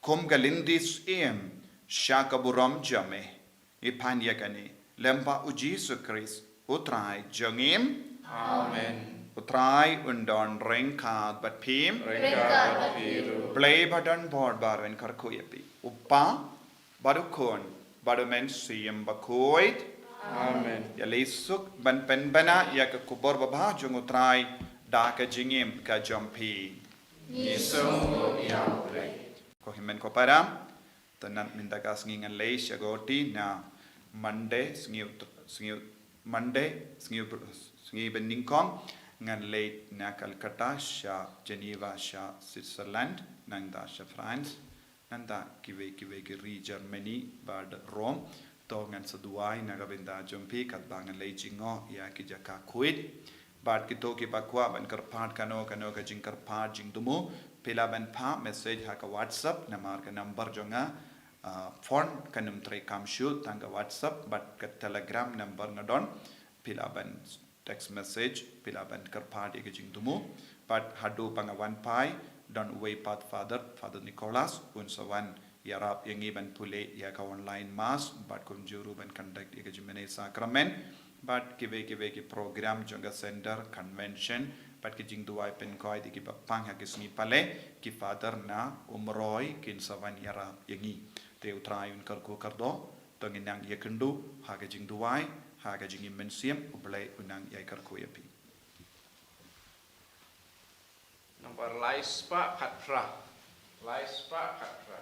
kum ka lynti syiem sha ka burom jong me. Ngi pan ïa kane lyngba u Jisu Khrist u Trai jong ngi. Amen. U Trai un don ryngkat bad phi. Ryngkat bad phi ruh. Blei ba don bor baroh un kyrkhu ïa phi. U Pa, bad u Khun, bad u Mynsiem Bakhuid. Amen. Ïa lei suk ban pynbna ïa ka khubor babha jong u Trai da ka jingim ka jong phi. Ngi sngewbha ïa u Blei. Ko hynmen ko para, tang mynta ka sngi ngan leit sha Guwahati na Monday, sngi u-, sngi u-, Monday, sngi u-, sngi ba nyngkong, ngan leit na Calcutta sha Geneva sha Switzerland, nangta sha France. Nangta kiwei kiwei ki ri Germany bad Rome. To ngan sa duwai na ka bynta jong phi katba ngan leit jngoh ïa ki jaka khuid. Bad kito kiba kwah ban kyrpad kano kano ka jingkyrpad jingthmu, phi lah ban phah message ha ka WhatsApp namar ka number jong nga, ah, phone kan ym treikam shuh, tang ka WhatsApp bad ka Telegram number nga don. Phi lah ban text message, phi lah ban kyrpad ïa ka jingthmu. Bad haduh ba nga wan phai, don uwei pat Father, Father Nicholas, un sa wan ïarap ïa ngi ban pule ïa ka online mass, bad kumjuh ruh ban conduct ïa ka jingmane sakramen, bad kiwei kiwei ki program jong ka center, convention, bad ki jingduwai pynkoit ïa kiba pang ha ki sngi pale, ki Father na Umroi kin sa wan ïarap ïa ngi. Te u Trai un kyrkhu kyrdoh, to ngin nang ïakynduh ha ka jingduwai, ha ka jingim mynsiem, u Blei un nang ïai kyrkhu ïa phi. Nambar lai spah khatphra. Lai spah khatphra.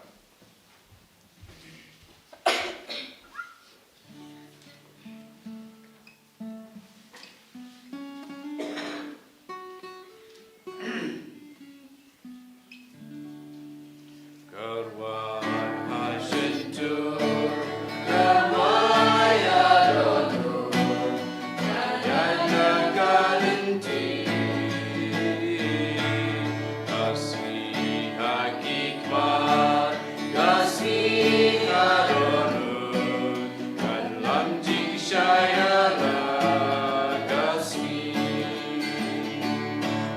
Kan lam jingshai ha la ka sngi.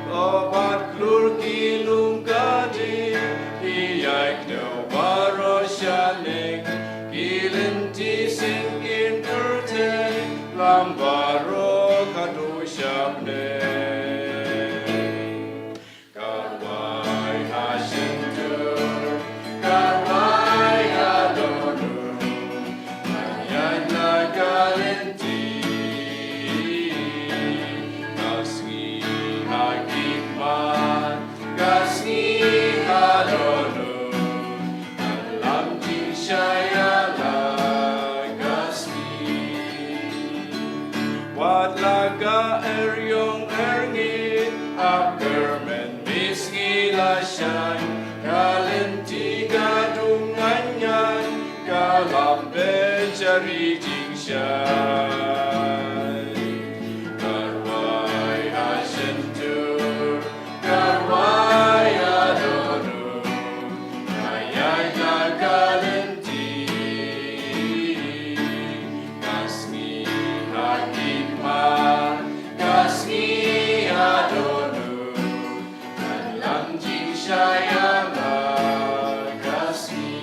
Lo bad klur ki lum ka ding, ki ïai kdew baroh shaneng, ki lynti seng kin kyrteng, lam baroh ka duh shabneng. Karwai ha shyntur, karwai ha dohnud, ngan ïaid la ka lynti. Ka sngi ha khmat, ka sngi ha dohnud, ngan lam jingshai ha la ka sngi. Wat la ka eriong erngit, ap kyrmen misngi lashai, ka lynti ka dung ngan ngai, ka lam beit sha Ri jingshai, karwai ha shyntur, karwai ha dohnud, ka ïaid la ka lynti. Ka sngi ha khyndiat, ka sngi ha dohnud, ka long jingshai ha la ka sngi.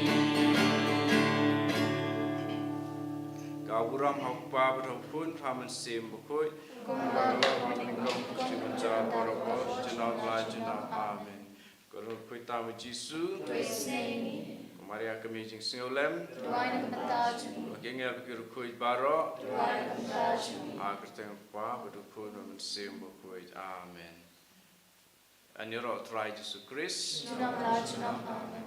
Ka burom ha u Kpa bad ha u Khun bad ha u Mynsiem Bakhuid. Kumba ka long ha kaba nyngkong, shisha bad shisha baroh, junom la junom. Amen. Ko Trai, khuid tang ïa u Jisu. Khuid sneng ïa ngi. Ko Maria ka Mei jingsngewlem. Duwai na ka bynta jong ngi. Bad ki angel bad ki riewkhuid baroh. Duwai na ka bynta jong ngi. Ha ka kyrteng u Kpa bad u Khun bad u Mynsiem Bakhuid. Amen. Yn ïaroh u Trai Jisu Khrist. Junom la junom. Amen.